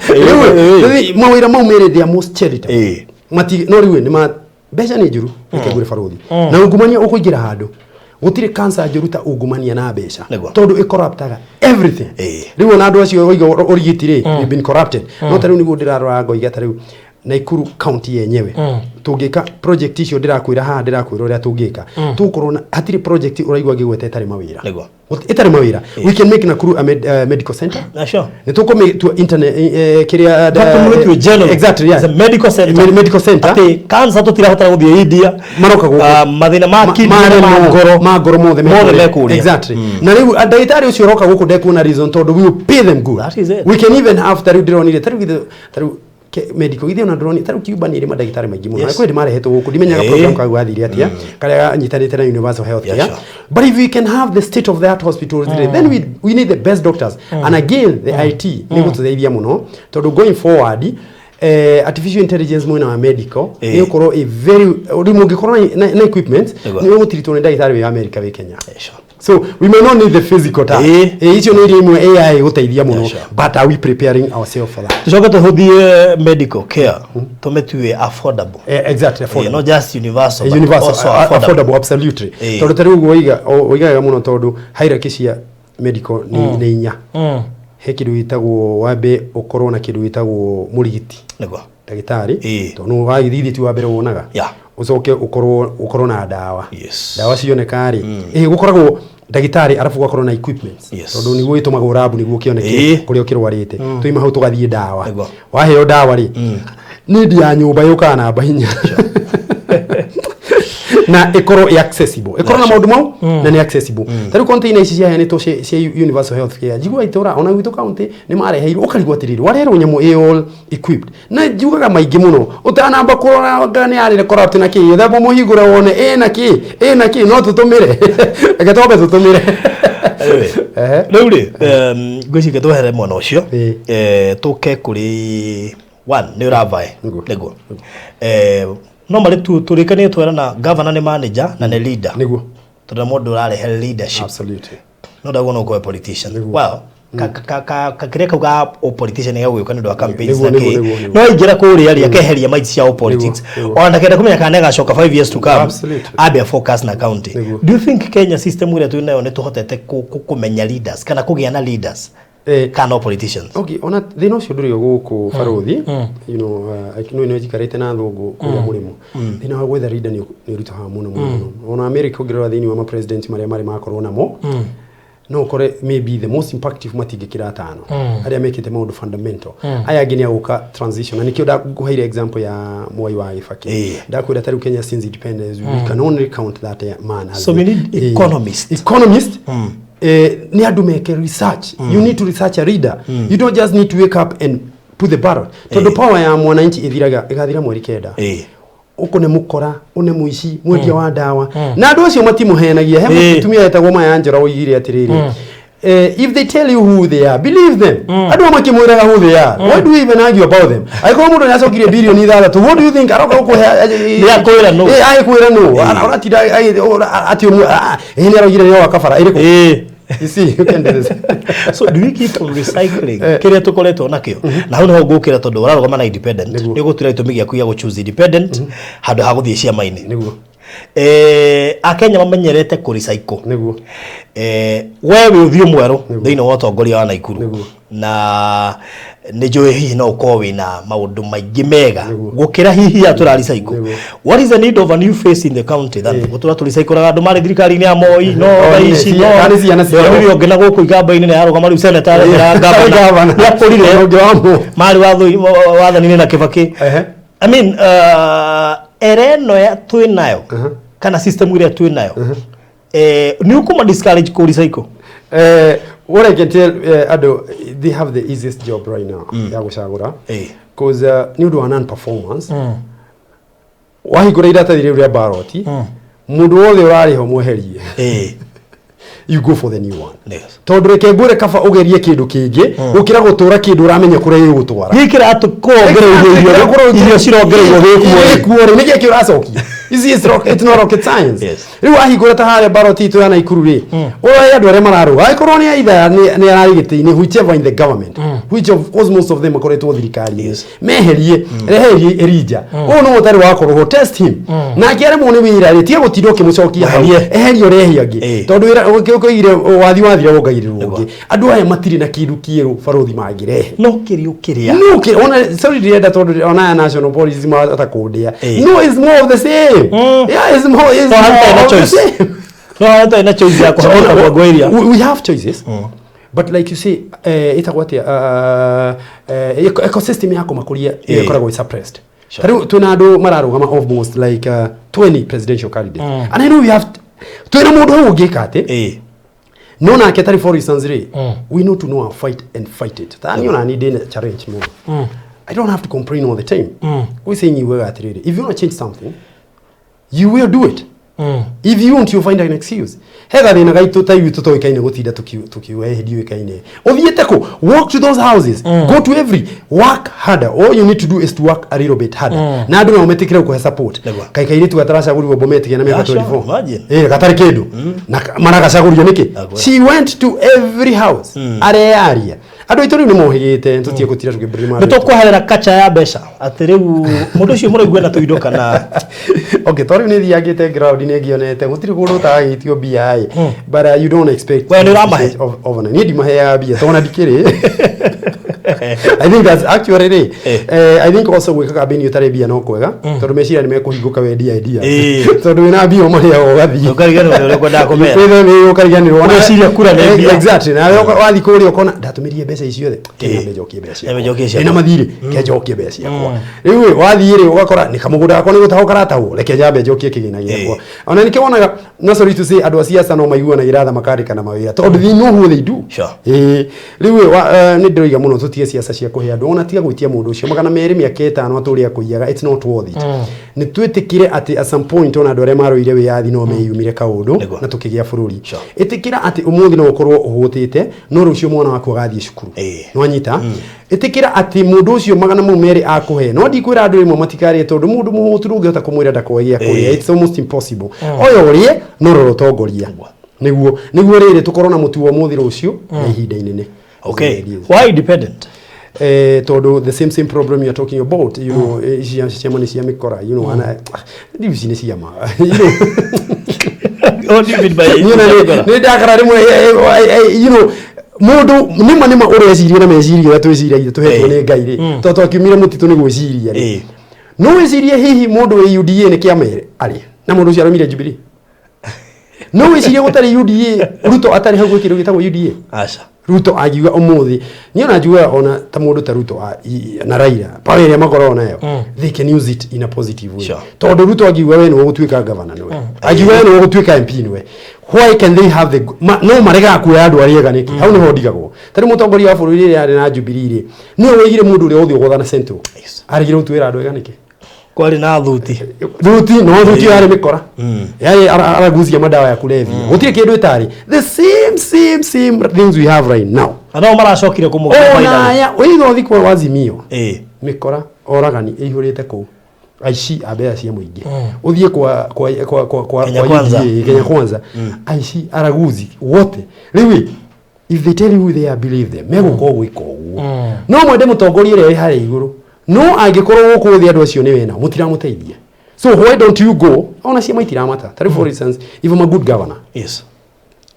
Rĩu mawĩra mau merĩ, they are most charitable. Mati no rĩu nĩ ma mbeca nĩ njũru, reke ngwĩre barũthi, na ungumania ũkũingĩra handũ gũtirĩ cancer njũru ta ungumania na mbeca, tondũ ĩcorruptaga everything. Rĩu ona andũ acio oiga ũrigiti rĩ, we've been corrupted. No ta rĩu nĩguo ndĩrarora ngoiga ta rĩu Naikuru county yenyewe tũngĩka project icio ndĩrakwĩra haha, ndĩrakwĩra ũrĩa tũngĩka, tũgũkorwo na hatirĩ project ũraigua ngĩgweta ĩtarĩ mawĩra. Ĩtarĩ mawĩra. We can make Nakuru a medical center. Na sure. Nĩ tũkũmĩtua internet kĩrĩa Tũmĩtue general. Exactly, yeah. It's a medical center. Medical center. Atĩ cancer tũtirahota gũthiĩ India. Maroka gũkũ. Ah, mathĩna ma kidney na ma ngoro. Ma ngoro mothe mothe mekũrĩa. Me kũrĩa. Exactly. Na rĩu ndagĩtarĩ ũcio ũroka gũkũ ndekuona reason, tondũ we will pay them good. That is it. We can even have, ta rĩu ndĩronire, ta rĩu ta rĩu medical githĩ ona ndĩronire ta rĩu Cuba nĩ ĩrĩ mandagĩtarĩ maingĩ mũno. Kwĩ marehetwo gũkũ, ndimenyaga program kau gathire atĩa, karĩa ganyitanĩte na universal health care. But if we can have the state of the art hospitals, then we need the best doctors. And again, the IT nĩ gũtũteithia mũno, tondũ going forward, artificial intelligence mwena wa medical nĩ ũkorwo a very, rĩu mũngĩkorwo na equipment, nĩ ũgũtiritwo nĩ ndagĩtarĩ wĩ America wĩ Kenya. So we may not need the physical touch. Icio nĩ iria imwe AI ĩgũteithia mũno. But are we preparing ourselves for that? Tucoke tũhũthie medical care, tũmĩtue affordable. Exactly, affordable. Not just universal, but universal, also affordable. Affordable, absolutely. Tondũ ta rĩu ũguo oigaga mũno, tondũ hierarchy cia medical nĩ inya. He kĩndũ gĩtagwo, wambe ũkorwo na kĩndũ gĩtagwo mũrigiti, ndagĩtarĩ, tondũ wagĩthiĩ ti wa mbere wonaga. Ũcoke ũkorwo na ndawa. Ndawa cioneka rĩ, gũkoragwo ndagĩtarĩ, arabu gũgakorwo na equipments, tondũ nĩguo ĩtũmagwo lab nĩguo kĩoneke kũrĩa ũkĩrwarĩte. Tũima hau tũgathiĩ ndawa. Waheo ndawa rĩ, need ya nyũmba yũkaga namba 4, na ĩkorwo ĩ accessible, ĩkorwo na maũndũ mau na nĩ accessible. Ta rĩu container ici ciaheanĩtwo cia universal health care, njigua itũra ona gwitũ county nĩ mareheirwo, ũkarigwo atĩrĩrĩ, wareherwo nyamũ ĩ all equipped, na njugaga maingĩ mũno ũtanamba kũrora anga nĩ yarĩre corrupt na kĩ, thamba mũhingũre wone ĩna kĩ, ĩna kĩ, no tũtũmĩre, reke twambe tũtũmĩre. Anyway, rĩu rĩ, ngwĩciria twehere mwena ũcio. Tũke kũrĩ one nĩ ũravae. Nĩguo. No marĩ tũrĩkanie twerana governor nĩ manager na nĩ leader, tondũ nĩ mũndũ ũrarehe leadership. No ndaguo no ũkorwe politician. Well, kakĩrĩa kau ga politician gagũgĩũka nĩ ũndũ wa campaigns na kĩ. No aingĩra kũrĩa rĩ, akeheria minds cia politics, ona ndakenda kũmenya kana nĩagacoka 5 years to come. Ambe focus na county. Do you think Kenya system ĩrĩa twĩ nayo nĩ tũhotete kũmenya leaders kana kũgĩa na leaders kana no politicians? Okay, ona thĩna ũcio ndũrĩ o gũkũ barũthi. No nĩ njikarĩte na thũngũ kũrĩa mũrĩmo, thĩna wa gwetha leader nĩ ũritũhaga mũno mũno mũno. Ona America ũngĩrora thĩinĩ wa ma president marĩa marĩ makorwo namo, no ũkore maybe the most impactful matingĩkĩra atano, arĩa mekĩte maũndũ fundamental. Aya angĩ nĩ agũka transition, na nĩkĩo ndakũheire example ya Mwai wa Kibaki. Ndakwĩra ta rĩu Kenya since independence, we can only count that man as So we need economist. Economist, nĩ andũ meke research. You need to research a leader. You don't just need to wake up and put the ballot, tondũ power ya mwananchi ĩthiraga, ĩgathira mweri 9. Ũkũ nĩ mũkora, ũnĩ mũici, mwendia wa ndawa, na andũ acio matimũhenagia. He mũtumia etagwo Maya Njora oigire atĩrĩrĩ, "If they tell you who they are, believe them." Andũ makĩmwĩraga who they are, why do we even argue about them? Angĩkorwo mũndũ nĩacokirie birioni 6, what do you think aroka gũkũhe? Nĩ akwĩra nũ. Agĩkwĩra nũ aratinda atĩ ĩ nĩ aroigire nĩ wa kabara ĩrĩkũ. You see, you can do this. So do we keep on recycling kĩrĩa tũkoretwo nakĩo? Na hau nĩho ngũkĩra, tondũ ũrarũgama na independent, nĩ ũgũtuĩra gĩtũmi gĩaku gĩa gũchoose independent handũ ha gũthiĩ ciama-inĩ. Akenya mamenyerete kũ recycle. Nĩguo. We wĩ ũthiũ mwerũ thĩinĩ wa ũtongoria wa Naikuru. Nĩguo. Na nĩ njũĩ hihi no ũkorwo wĩna maũndũ maingĩ mega Nĩguo. gũkĩra hihi ya tũra recycle. Nĩguo. What is the need of a new face in the county than gũtũra tũ recycleaga andũ marĩ thirikari-inĩ ya Moi, no Oh, thaa nĩ ici no kana nĩ ciana ciao. Ndĩronire ũngĩ na gũkũ ikamba-inĩ nĩ ararũgama rĩu senator arethera Gavana. gavana, nĩ akũrire. Ũngĩ wa Moi. Marĩ wathani-inĩ na Kibaki. I mean, era ĩno ya twĩ nayo kana system ĩrĩa twĩ nayo, nĩ ũkũma discourage kũ recycle? What I can tell andũ, they have the easiest job right now ya gũcagũra, cause nĩ ũndũ wa non performance, wahingũra iratathi rĩu rĩa ballot, mũndũ wothe ũrarĩho mweherie. You go for the new one. Tondũ reke ngwĩre, kaba ũgerie kĩndũ kĩngĩ gũkĩra gũtũra kĩndũ ũramenya kũrĩa gĩgũtwara. Gĩkĩ kĩratũkongereirwo irio, irio cirongereirwo gĩkuo. Gĩkuo rĩ, nĩkĩĩ kĩũracokia? You see, it's not rocket science. Rĩu wahingũra ta harĩa ballot itũ ya Naikuru rĩ, ũroe andũ arĩa mararũga, angĩkorwo nĩ either nĩ ararĩ gĩtĩ-inĩ, whichever in the government, which of course most of them makoretwo thirikari-inĩ, meherie, reherie Elijah ũyũ nĩ ũtarĩ wakorwo ho, test him, nake aremwo nĩ wĩra rĩ, tiga gũtinda ũkĩmũcokia hau. Weherie. Eherie, ũrehe angĩ, tondũ wĩra ũkĩoigire wathi wathira wongagĩrĩrwo ũngĩ. Andũ aya matirĩ na kĩndũ kĩerũ barothi mangĩrehe. No kĩrĩ ũkĩrĩa. No ona, sorry, ndirenda tondũ ona aya national police mahota kũndĩa. No, it's more of the same. Yeah, it's No, more hatarĩ na of the choice. same. No hatarĩ na choice ya kũhota kuongo area. We have choices, but like you say, ĩtagwo atĩa, ecosystem ya kũmakũria ĩkoragwo ĩ suppressed. Ta rĩu twĩna andũ mararũgama almost like 20 presidential candidates, and I know we have, twĩna mũndũ hau ũngĩka atĩ, no nake tarĩ, for instance rĩ, we know to know our fight and fight it. Ta niĩ ona niĩ ndĩna challenge mũno. I don't have to complain all the time. Gwĩ say nyiguaga atĩrĩrĩ, if you want to change something, you will do it. If you want, you find an excuse. He gathĩna gaitũ ta ithuĩ tũtoĩkaine gũtinda tukiuga ĩ ndiũĩkaine. Ũthiĩte kũ? Walk to those houses, go to every, work harder. All you need to do is to work a little bit harder, na andũ nao metĩkĩre gũkũhe support. Kaĩ kairĩtu gataracagũrirwo Bomet kena mĩaka 24, Imagine. gatarĩ kĩndũ na maragacagũrio nĩkĩ? Agwe. She went to every house, areyaria. Andũ aitũ rĩu nĩ mohĩgĩte, tũtige gũtinda tũkĩmbũrĩma. Nĩ tũkweherera kacha ya mbeca atĩ rĩu mũndũ ũcio mũraigua na tũindo kana? Okay, to rĩu nĩ thiangĩte ground, nĩ ngĩonete gũtirĩ kũndũ ũtagagĩtio mbia ĩ, but you don't expect We nĩ ũramahe? Overnight. Niĩ ndimaheaga mbia tondũ ona ndikĩrĩ. I think that's actually rĩ, I think also gwĩka campaign ũtarĩ mbia no kwega, tondũ meciria nĩ mekũhingũka wendia idea, tondũ wĩna mbia ũmarĩaga ũgathiĩ. Ũkariganĩrwo nĩ ũrĩa ũkwendaga kũmera. Kwĩthema ũkariganĩrwo. Ũgeciria kura nĩ mbia. Exactly, nawe wathiĩ kũrĩa ũkona ndatũmĩrire mbeca ici ciothe, kenya njokie mbeca ciakwa. Nyambe njokie ciakwa. Ndĩna mathirĩ, ke njokie mbeca ciakwa. Rĩu ĩ, wathiĩ rĩ, ũgakora nĩ kamũgũnda gakwa nĩ gũtahwo karatahwo, reke njambe njokie kĩgĩna gĩakwa. Ona nĩkĩo wonaga, no sorry to say, andũ a siasa no maiguanagĩra tha makandĩkana mawĩra tondũ they know who they do. Ĩĩ, rĩu ĩ, nĩ ndĩroiga mũno tũtige siasa cia kũhe andũ, ona tiga gwĩtia mũndũ ũcio 200 mĩaka 5 atũre akũiyaga. It's not worth it. Nĩ twĩtĩkĩre atĩ at some point ona andũ arĩa marũire wĩyathi no meyumire kaũndũ na tũkĩgĩa bũrũri. Ĩtĩkĩra atĩ ũmũthĩ no ũkorwo ũhũtĩte, no rũciũ mwana waku agathiĩ cukuru. Nĩwanyita? Ĩtĩkĩra atĩ mũndũ ũcio 200 akũhe, no ndikwĩra andũ rĩmwe matikarĩe, tondũ mũndũ mũhũtu ndũngĩhota kũmwĩra ndakoe gĩa kũrĩa. It's almost impossible. Oya ũrĩe, no rora ũtongoria nĩguo rĩrĩ tũkorwo na mũtu wa ũmũthĩ, rũciũ na ihinda inene. Okay, why independent? Tondũ the same problem you are talking about, ici ciama nĩ cia mĩkora, ana ndiu ici nĩ ciama. What do you mean by Niĩ na nĩ ndakara rĩmwe, mũndũ nĩma ũreciria na meciria ũrĩa twĩciragia tũhetwo nĩ Ngai rĩ, tondũ twakiumire mũtitũ nĩ gwĩciria rĩ, no wĩcirie hihi mũndũ wĩ UDA nĩ kĩama arĩ na mũndũ ũcio aromire Jubilee? No wĩcirie gũtarĩ UDA, Ruto atarĩ hau gwĩ kĩndũ gĩtagwo UDA? Aca. Ruto angiuga ũmũthĩ, niĩ ona njugaga ona ta mũndũ ta Ruto na Raila, power ĩrĩa makoragwo nayo, they can use it in a positive way. Tondũ Ruto angiuga we nĩwe ũgũtuĩka governor nĩwe, angiuga we nĩwe ũgũtuĩka MP nĩwe, why can they have the no maregaga kuoya andũ arĩa ega nĩkĩ? Hau nĩho ndigagwo. Tarĩu mũtongoria wa bũrũri rĩrĩa arĩ na Jubilee rĩ, nĩwe woigire mũndũ ũrĩa ũgũthiĩ gwathana Central. Aregire gũtuĩra andũ ega nĩkĩ? Kwarĩ na thuti. Thuti, no thuti yarĩ mĩkora, yarĩ aragucia madawa ya kulevya, gũtirĩ kĩndũ ĩtarĩ. The same things we have right now. Na no maracokire kũmũgĩa. Ona aya ũitho ũthi kwa Azimio, mĩkora, oragani ĩihũrĩte kũu, aici a mbeca cia mũingĩ. Ũthiĩ kwa Kenya kwa Kwanza. UDA, Kenya Kwanza, aici, araguzi wote. Rĩu ĩ, if they tell you who they are, believe them. Megũkorwo gwĩka ũguo, no mwende mũtongoria ũrĩa wĩ harĩa igũrũ, no angĩkorwo gũkũ thĩ andũ acio nĩ wena mũtiramũteithia. So why don't you go ona ciama itiramata? Tarĩu, for instance, if I'm a good governor,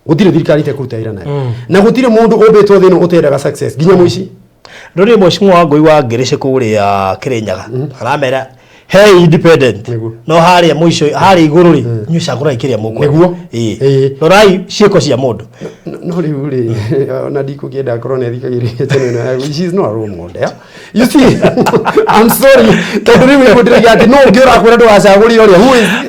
gũtirĩ thirikari itekũruta wĩra nayo, na gũtirĩ mũndũ ũmbĩtwo thĩ ĩno ũtendaga success, nginya mũici. Ndũrĩ mheshimiwa Wangũi wa Ngĩrĩcĩ kũrĩa Kĩrĩnyaga aramera he independent. No harĩa mũico, harĩa igũrũ rĩ, inyuĩ cagũrai kĩrĩa mũkwenda. Nĩguo. Rorai ciĩko cia mũndũ. No rĩu rĩ, ona ndikũkĩenda akorwo nĩ athikagĩrĩria channel ĩno yaku. She is not a role model, you see. I'm sorry, tondũ rĩu nĩguo ndĩrauga atĩ no ũngĩ ũrakwĩra ndũgacagũrire ũrĩa,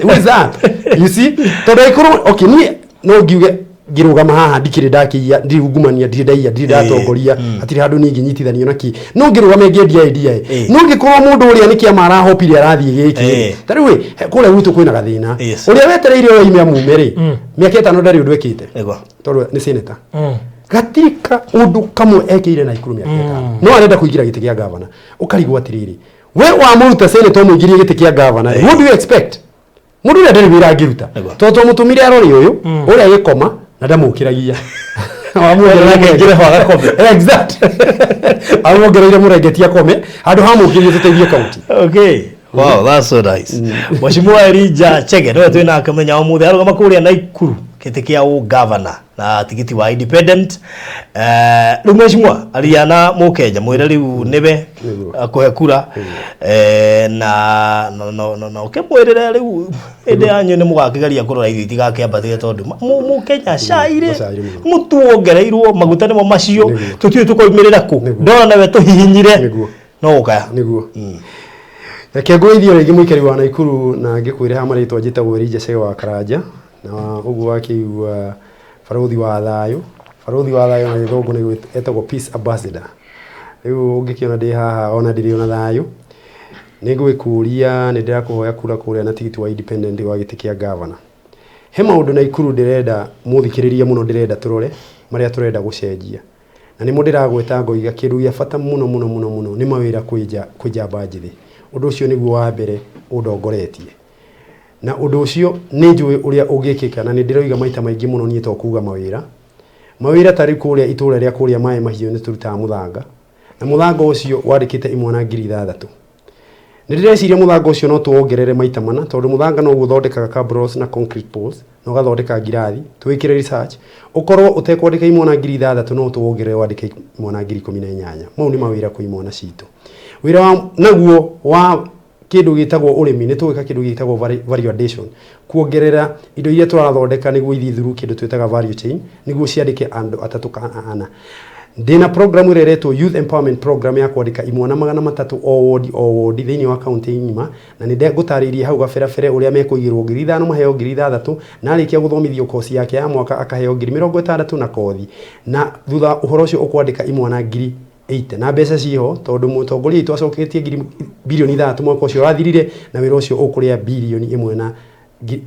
who is that, you see? Tondũ angĩkorwo, okay, niĩ no ngiuge ngĩrũgama haha ndikĩrĩ ndakĩiya, ndirĩ ungumania, ndirĩ ndaiya, ndirĩ ndatongoria, hatirĩ handũ niĩ ingĩnyitithanio na kĩ, no ngĩrũgama ngĩendia idea ĩ, no ngĩkorwo mũndũ ũrĩa nĩ kĩama arahopire arathiĩ gĩkĩ. Ta rĩu ĩ, kũrĩa gwitũ kwĩna gathĩna. Ũrĩa wetereire oime amume rĩ, mĩaka 5 ndarĩ ũndũ ekĩte, tondũ nĩ senator. Gatirĩ ka ũndũ kamwe ekĩire Naikuru mĩaka 5, no arenda kũingĩra gĩtĩ kĩa gavana. Ũkarigwo atĩrĩrĩ, we wamũruta senator ũmũingĩrie gĩtĩ kĩa gavana, what do you expect? Mũndũ ũrĩa ndarĩ wĩra angĩruta, tondũ twamũtũmire arore ũyũ ũrĩa agĩkoma na ndamũkĩragia. Nake aingĩre ho agakome. Exact, amuongereire mũrengeti akome handũ ha mũkĩrie tũteithie kaunti. Okay. Wow, that's so nice. Mheshimiwa Elijah Chege nĩwe twĩ nake mũthenya wa ũmũthĩ, arũgama kũrĩa Naikuru gĩtĩ kĩa ũgavana na tigiti wa independent. Rĩu mheshimiwa, aria na mũkenya, mwĩre rĩu nĩwe akũhe kura, na ũkĩmwĩrĩre rĩu hĩndĩ yanyu nĩ mũgakĩgeria kũrora irio itigakĩambatĩre, tondũ mũkenya cairĩ. Macairĩ mũno. Mũtu wongereirwo maguta nĩmo macio. Tũtiũĩ tũkoimĩrĩra kũ. Ndona nawe tũhihinyire. No ũkaya. Nĩguo, reke ngũgeithio rĩngĩ, mũikari wa Naikuru, na ngĩkwĩre ha marĩtwa njĩtagwo Elijah Chege wa Karanja, na ũguo wakĩigua barũthi wa thayũ, barũthi wa thayũ na gĩthũngũ nĩ etagwo peace ambassador. Rĩu ũngĩkĩona ndĩ haha ona ndĩrĩ ona thayũ, nĩ ngũgĩkũria, nĩ ndĩrakũhoya kura kũrĩa na tigiti wa independent wa gĩtĩ kĩa gavana. He maũndũ Naikuru ndĩrenda mũthikĩrĩrie mũno, ndĩrenda tũrore marĩa tũrenda gũcenjia, na nĩmo ndĩragweta ngoiga kĩndũ gĩa bata mũno mũno mũno mũno nĩ mawĩra kwĩ njamba njĩthĩ. Ũndũ ũcio nĩguo wa mbere ũndongoretie, na ũndũ ũcio nĩ njũĩ ũrĩa ũngĩkĩka, na nĩ ndĩroiga maita maingĩ mũno niĩ to kuga mawĩra. Mawĩra ta rĩu kũrĩa itũũra rĩa kũrĩa Maĩ Mahiũ nĩ tũrutaga mũthanga, na mũthanga ũcio wandĩkĩte imwana 6,000. Nĩ ndĩreciria mũthanga ũcio no tũwongerere maita mana, tondũ mũthanga noguo ũthondekaga cabros na concrete poles na ũgathondeka ngirathi. Twĩkĩre research, ũkorwo ũtekwandĩka imwana 6,000, no tũwongerere wandĩke imwana 18,000. Mau nĩ mawĩra kwĩ imwana citũ. Wĩra wa naguo wa kĩndũ gĩtagwo ũrĩmi, nĩ tũgwĩka kĩndũ gĩtagwo value addition, kuongerera indo iria tũrathondeka nĩguo ithiĩ through kĩndũ twĩtaga value chain, nĩguo ciandĩke andũ atatũ kana ana. Ndĩna program ĩrĩa ĩretwo Youth Empowerment Program ya kwandĩka imwana 300 o wodi o wodi thĩinĩ wa kaunti ng'ima, na nĩ ngũtarĩirie hau gaberabere ũrĩa mekũigĩrwo 5,000, maheo 6,000, na arĩkia gũthomithio koci yake ya mwaka akaheo 60,000 na kothi, na thutha ũhoro ũcio ũkwandĩka imwana 80,000, na mbeca ciho tondũ mũtongoria witũ acoketie 6 bilioni mwaka ũcio ũrathirire, na wĩra ũcio ũkũrĩa 1 bilioni na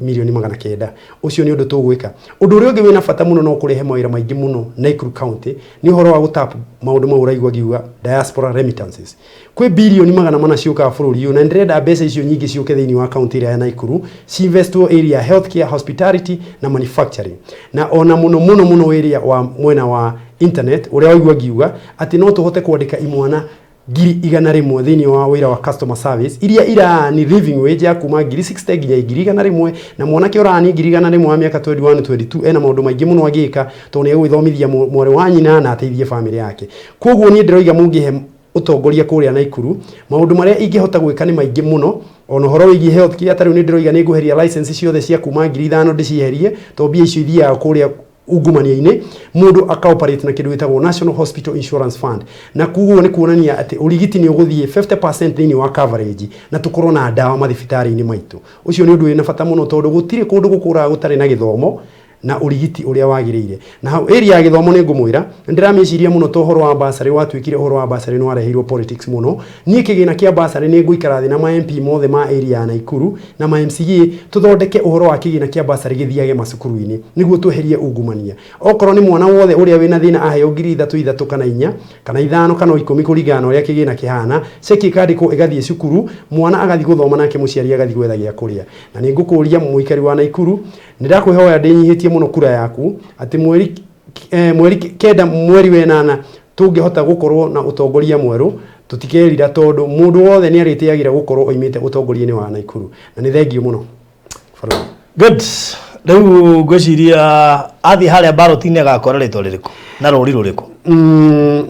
milioni 900. Ũcio nĩ ũndũ tũgwĩka. Ũndũ ũrĩa ũngĩ wĩna bata mũno no kũrehe mawĩra maingĩ mũno Nakuru County nĩ ũhoro wa gũtap maũndũ mau ũraigua ngiuga diaspora remittances. Kwĩ 400 bilioni ciũkaga bũrũri ũyũ, na ndĩrenda mbeca icio nyingĩ ciũke thĩinĩ wa kaunti ĩrĩa ya Nakuru, cinvestwo area ya healthcare, hospitality na manufacturing, na ona mũno mũno mũno area wa mwena wa internet, ũrĩa waigua ngiuga atĩ no tũhote kwandĩka imwana 100,000 thĩinĩ wa wĩra wa customer service iria irani living wage ya kuma 60,000 nginya 100,000. Na mwanake ũrani 100,000 wa mĩaka 21 22 ena maũndũ maingĩ mũno angĩka, tondũ nĩ egwĩthomithia mwarĩ wa nyina na ateithie famĩlĩ yake. Koguo niĩ ndĩroiga mũngĩhe ũtongoria kũrĩa Naikuru, maũndũ marĩa ingĩhota gwĩka nĩ maingĩ mũno, ona ũhoro wĩgiĩ health care. Ta rĩu nĩ ndĩroiga nĩ ngũheria license ciothe cia kuma 5,000 ndĩcieherie, tondũ mbia icio ithiaga kũrĩa ungumania-inĩ. Mũndũ aka operate na kĩndũ gĩtagwo National Hospital Insurance Fund, na koguo nĩ kuonania atĩ ũrigiti nĩ ũgũthiĩ 50% thĩinĩ wa coverage, na tũkorwo na ndawa mathibitarĩ-inĩ maitũ. Ũcio nĩ ũndũ wĩna bata mũno, tondũ gũtirĩ kũndũ gũkũraga gũtarĩ na gĩthomo na ũrigiti ũrĩa wagĩrĩire. Na hau area ya gĩthomo nĩ ngũmwĩra nĩ ndĩramĩciria mũno, to ũhoro wa bursary watuĩkire, ũhoro wa bursary nĩ wareheirwo politics mũno. Niĩ kĩgĩna kĩa bursary nĩ ngũikara thĩ na ma MP mothe ma area ya Naikuru na ma MCA, tũthondeke ũhoro wa kĩgĩna kĩa bursary gĩthiage macukuru-inĩ nĩguo tweherie ungumania. Okorwo nĩ mwana wothe ũrĩa wĩna thĩna aheo 3,000 3 kana 4 kana 5 kana 10, kũringana na ũrĩa kĩgĩna kĩhana, ceki ĩkandĩkwo ĩgathiĩ cukuru, mwana agathiĩ gũthoma nake mũciari agathiĩ gwetha gĩa kũrĩa. Na nĩ ngũkũria, mũikari wa Naikuru, nĩ ndakwĩhoya ndĩnyihĩtie mũno kura yaku, atĩ mweri 9 mweri wa 8 tũngĩhota gũkorwo na ũtongoria mwerũ. Tũtikerira tondũ mũndũ wothe nĩ arĩtĩagĩra gũkorwo oimĩte ũtongoria-inĩ wa Naikuru. Na nĩ thengiũ mũno. Barũthi. Good. Rĩu ngwĩciria athiĩ harĩa ballot-inĩ agakora rĩtwa rĩrĩkũ na rũri rũrĩkũ?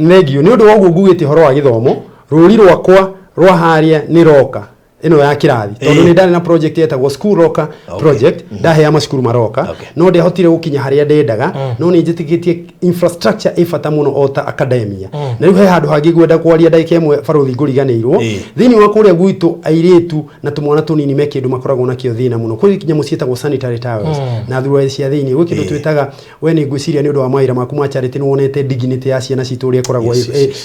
Thengiũ. Nĩ ũndũ wa ũguo ngugĩte ũhoro wa gĩthomo, rũri rwakwa rwa harĩa nĩ roka ĩno ya kĩrathi tondũ nĩ ndarĩ na project yetagwo school roka project ndaheaga macukuru maroka no ndiahotire gũkinya harĩa ndendaga no nĩ njĩtĩkĩtie infrastructure ĩ bata mũno o ta academia na rĩu he handũ hangĩ ngwenda kwaria ndagĩka ĩmwe barũthi ngũriganĩirwo. Thĩinĩ wa kũrĩa gwitũ airĩtu na tũmwana tũnini me kĩndũ makoragwo nakĩo thĩna mũno kwĩ nyamũ ciĩtagwo sanitary towels na thuruarĩ cia thĩinĩ gwĩ kĩndũ twĩtaga we nĩ ngwĩciria nĩ ũndũ wa mawĩra maku ma charity nĩ wonete dignity ya ciana citũ ũrĩa ĩkoragwo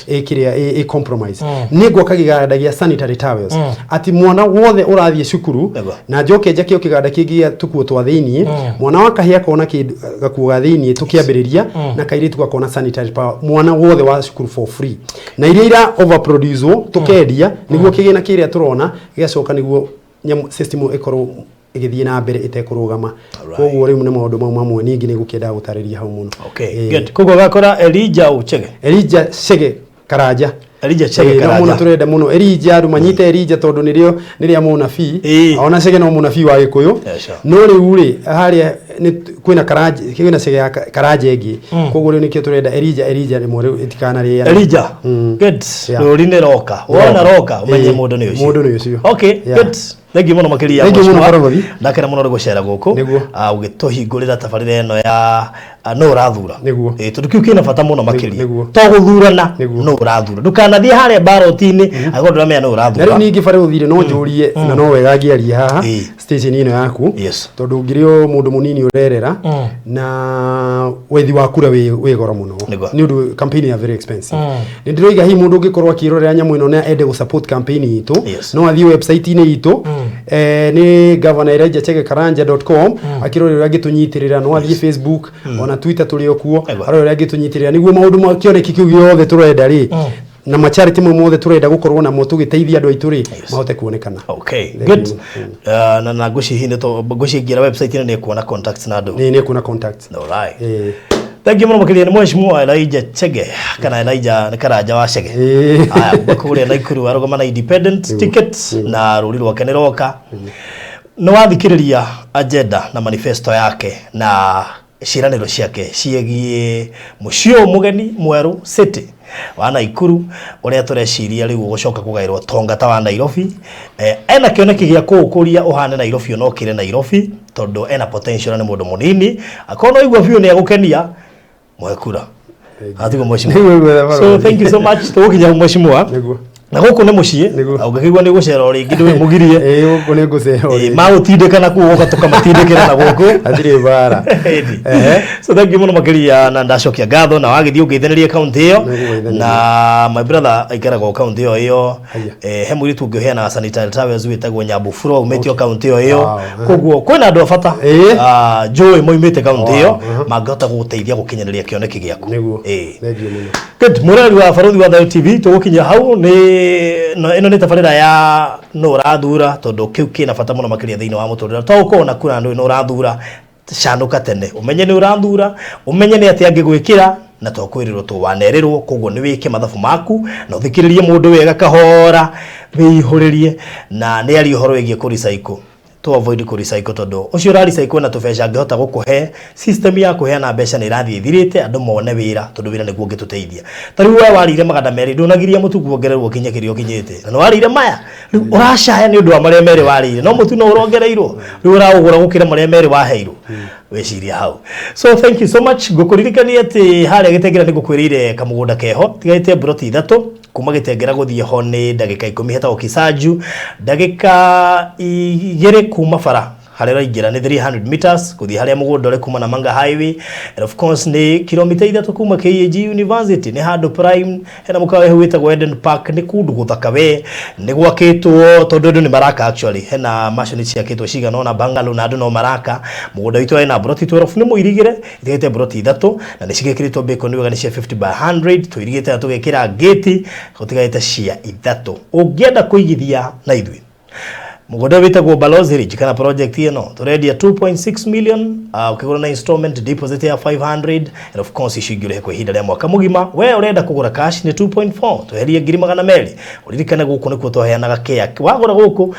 ĩ kĩrĩa ĩ compromise. Nĩ ngwaka kĩganda gĩa sanitary towels atĩ mwana wothe ũrathiĩ cukuru na njoke njake o kĩganda kĩngĩ gĩa tũkuo twa thĩiniĩ mwana wa kahĩĩ akona kĩndũ gakuo ga thĩiniĩ tũkĩambĩrĩria na kairĩtu gakona sanitary towel mwana wothe wa cukuru for free na iria ira overproduce tũkendia nĩguo kĩgĩna kĩrĩa tũrona gĩgacoka nĩguo nyamũ system ĩkorwo ĩgĩthiĩ na mbere ĩtekũrũgama. Koguo rĩu nĩ maũndũ mau mamwe ningĩ nĩ ngũkĩendaga gũtarĩria hau mũno. Okay, good. Koguo ũgakora Elijah Uchege. Elijah Chege Karanja. Elijah Chege no Karanja. Mũno tũrenda mũno Elijah andũ manyite Elijah tondũ nĩrĩo nĩ rĩa mũnabii. Ona Chege no mũnabii wa Gĩkũyũ. No rĩu rĩ harĩa nĩ kwĩna Karanja kwĩna Chege ya Karanja ĩngĩ. Koguo rĩu nĩkĩo tũrenda Elijah Elijah rĩmwe rĩu ĩtikanarĩane. Elijah. Good. Rũri nĩ roka. Wona roka ũmenye mũndũ nĩ ũcio. Mũndũ nĩ ũcio. Okay, good. Thengiũ mũno makĩria. Thengiũ mũno mheshimiwa. Barũthi. Ndakena mũno nĩ gũcera gũkũ. Nĩguo. Ũgĩtũhingũrĩra tabarĩra ĩno ya nũ ũrathura. Nĩguo. Tondũ kĩu kĩna bata mũno makĩria. Nĩguo. To gũthurana Nĩguo. nũ ũrathura. Ndũkanathiĩ harĩa ballot-inĩ angĩkorwo ndũramenya nũ Na rĩu ũrathura. ningĩ barũthi rĩ no njũrie na no wega ngĩarie haha station ĩno yaku tondũ ngĩrĩ o mũndũ mũnini ũrerera na wethi wa kura wĩ goro mũno nĩ ũndũ campaign ya very expensive. Nĩ ndĩroiga hihi mũndũ ũngĩkorwo akĩrorera nyamũ ĩno na ende gũ support campaign itũ no athiĩ website-inĩ itũ nĩ governor Elijah Chege Karanja.com akĩrore ũrĩa angĩtũnyitĩrĩra no athiĩ Facebook ona Twitter tũrĩ o kuo arore ũrĩa angĩtũnyitĩrĩra nĩguo maũndũ ma kĩoneki kĩu gĩothe tũrenda rĩ na macharity mau mothe tũrenda gũkorwo namo tũgĩteithia andũ aitũ rĩ mahote kuonekana. Okay, good. Na ngwĩciria nĩ ngwĩciria website ĩno nĩ ĩkuona contacts na andũ. Nĩ ĩkuona contacts. All right. Thank you mũno makĩria nĩ mheshimiwa Elijah Chege kana Elijah nĩ Karanja wa Chege. Aya kuma kũrĩa Naikuru arũgama na independent ticket na rũri rwake nĩ roka. Nĩ wathikĩrĩria agenda na manifesto yake na ciĩranĩro ciake ciĩgiĩ mũciĩ ũyũ mũgeni mwerũ city wa Naikuru ũrĩa tũreciria rĩu ũgũcoka kũgaĩrwo tonga ta wa Nairobi. Ena kĩoneki gĩa kũũkũria ũhane Nairobi ona ũkĩre Nairobi tondũ ena potential na nĩ mũndũ mũnini akorwo no igua biũ nĩ egũkenia mũhe kura atiguo mheshimiwa. So thank you so much tũgũkinya mheshimiwa. Nĩguo. Na gũkũ nĩ mũciĩ. Nĩguo. Ũngĩkĩigua nĩ gũcera o rĩngĩ ndũĩ mũgirie. Ĩĩ gũkũ nĩ ngũcera o rĩngĩ. Magũtindĩka na kuo gũka tũkamatindĩkĩra na gũkũ. Hatirĩ mbara. Ĩni. So thank you mũno makĩria na ndacokia ngatho na wagĩthiĩ ũngeithanĩrie kaunti ĩyo. Nĩngũgeithania. Na my brother aikaraga o kaunti ĩyo ĩyo. Haya. He mũirĩtu ũngĩ ũheanaga sanitary towels wĩtagwo Nyambũburo aumĩte o kaunti ĩyo ĩyo. Wow. Koguo kwĩna andũ a bata Ĩĩ. Njũĩ moimĩte kaunti ĩyo mangĩhota gũgũteithia gũkinyanĩria kĩoneki gĩaku. Nĩguo. Ĩĩ. Thengiũ mũno. Good. Mũrori wa Barũthi wa Thayũ TV tũgũkinya hau nĩ ĩno nĩ tabarĩra ya nũ ũrathura tondũ kĩu kĩna bata mũno makĩria thĩinĩ wa mũtũrĩre to gũkorwo na kura nũ ũrathura canũka tene ũmenye nĩ ũrathura ũmenye nĩ atĩa angĩgwĩkĩra na to kwĩrĩrwo tũ wanerĩrwo koguo nĩ wĩke mathabu maku na ũthikĩrĩrie mũndũ wega kahora wĩihũrĩrie na nĩ arie ũhoro wĩgiĩ kũ recycle to avoid kũ recycle tondũ ũcio ũra recycle na tũbeca angĩhota gũkũhe system ya kũheana mbeca nĩ ĩrathiĩ ĩthirĩte andũ mone wĩra tondũ wĩra nĩguo ũngĩtũteithia ta rĩu we warĩire magana merĩ ndũnagiria mũtu kuongererwo ũkinye kĩrĩa ũkinyĩte na nĩ warĩire maya rĩu ũracaya nĩ ũndũ wa marĩa merĩ warĩire no mũtu no ũrongereirwo rĩu ũraũgũra gũkĩra marĩa merĩ waheirwo wĩciria hau. So thank you so much. Ngũkũririkania atĩ harĩa Gĩtengera nĩ ngũkwĩrĩire kamũgũnda keho tigaĩte mburoti ithatũ kuma Gĩtengera gũthiĩ ho nĩ ndagĩka 10 hetagwo Kisanju ndagĩka 2 kuma bara harĩa ũraingĩra nĩ 300 meters gũthiĩ harĩa mũgũnda ũrĩ kuma Namanga Highway and of course nĩ kilomita 3 kuma KAG University nĩ handũ prime hena mũkawa hau wĩtagwo Eden Park nĩ kũndũ gũthaka we nĩ gwakĩtwo tondũ andũ nĩ maraka actually hena mansion ciakĩtwo cigana ũna bungalow na andũ no maraka mũgũnda witũ wĩna mburoti 12 nĩ mũirigĩre itigaite mburoti 3 na nĩ cigĩkĩrĩtwo bacon wega nĩ cia 50 by 100 tũirigĩte na tũgekĩra gate gũtigaite cia 3 ũngĩenda kũigithia na ithuĩ. Mũgũnda wĩtagwo Balozi Ridge kana project ĩno tũrendia 2.6 million, ũkĩgũra na installment deposit ya 500 and of course icio ingĩ ũrĩhe kwa ihinda rĩa mwaka mũgima. We ũrenda kũgũra cash nĩ 2.4, tweherie 200,000. Ũririkane gũkũ nĩkuo twaheanaga kĩa wagũra gũkũ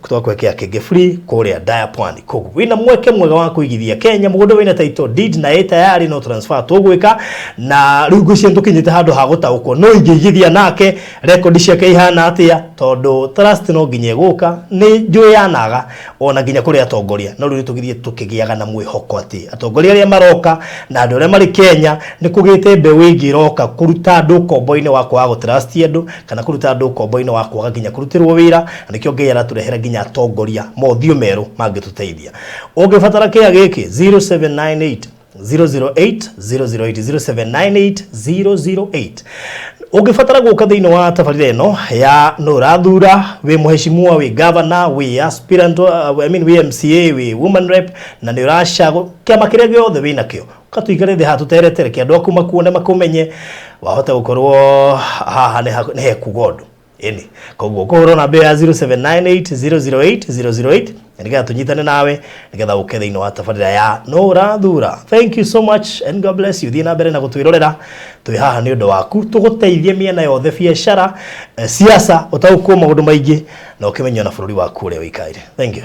twakũhe kĩa kĩngĩ free kũrĩa Daya Pwani. Koguo wĩna mweke mwega wa kũigithia Kenya, mũgũnda wĩna title deed na ĩ tayari no transfer tũgwĩka, na rĩu ngwĩciria nĩtũkinyĩte handũ ha gũtaũkwo no ingĩigithia nake rekondi ciake ihana atĩa, tondũ trust no nginya ĩgũka nĩ njũĩ yanaga ona nginya kũrĩ atongoria. No rĩu nĩtũgĩthiĩ tũkĩgĩaga na mwĩhoko atĩ atongoria arĩa maroka na andũ arĩa marĩ Kenya nĩ kũgĩte mbeũ ĩngĩ ĩroka kũruta andũ ũkombo-inĩ wa kwaga gũtrust andũ kana kũruta andũ ũkombo-inĩ wa kwaga nginya kũrutĩrwo wĩra, na nĩkĩo Ngai aratũrehera nginya atongoria mothiũ merũ mangĩtũteithia. Ũngĩbatara kĩa gĩkĩ 0798 008 008 0798 008. Ũngĩbatara gũka thĩinĩ wa tabarĩra ĩno ya nũ ũrathura, wĩ mũheshimiwa, wĩ governor, wĩ aspirant, I mean wĩ MCA, wĩ woman rep, na nĩ ũracagũ kĩama kĩrĩa gĩothe wĩ nakĩo, ũka tũikare thĩ haha tũteretere kĩ andũ aku makuone makũmenye, wahota gũkorwo haha nĩ hekuga ũndũ ĩni. Koguo kũhũra namba ya 0798 008 008 nĩgetha tũnyitane nawe nĩgetha ũke thĩinĩ wa tabarĩra ya nũ ũrathura. Thank you so much and God bless you. Thiĩ na mbere na gũtwĩrorera, twĩ haha nĩ ũndũ waku, tũgũteithie mĩena yothe, biacara, siasa, ũtaũkwo maũndũ maingĩ na ũkĩmenye ona bũrũri waku ũrĩa ũikaire. Thank you.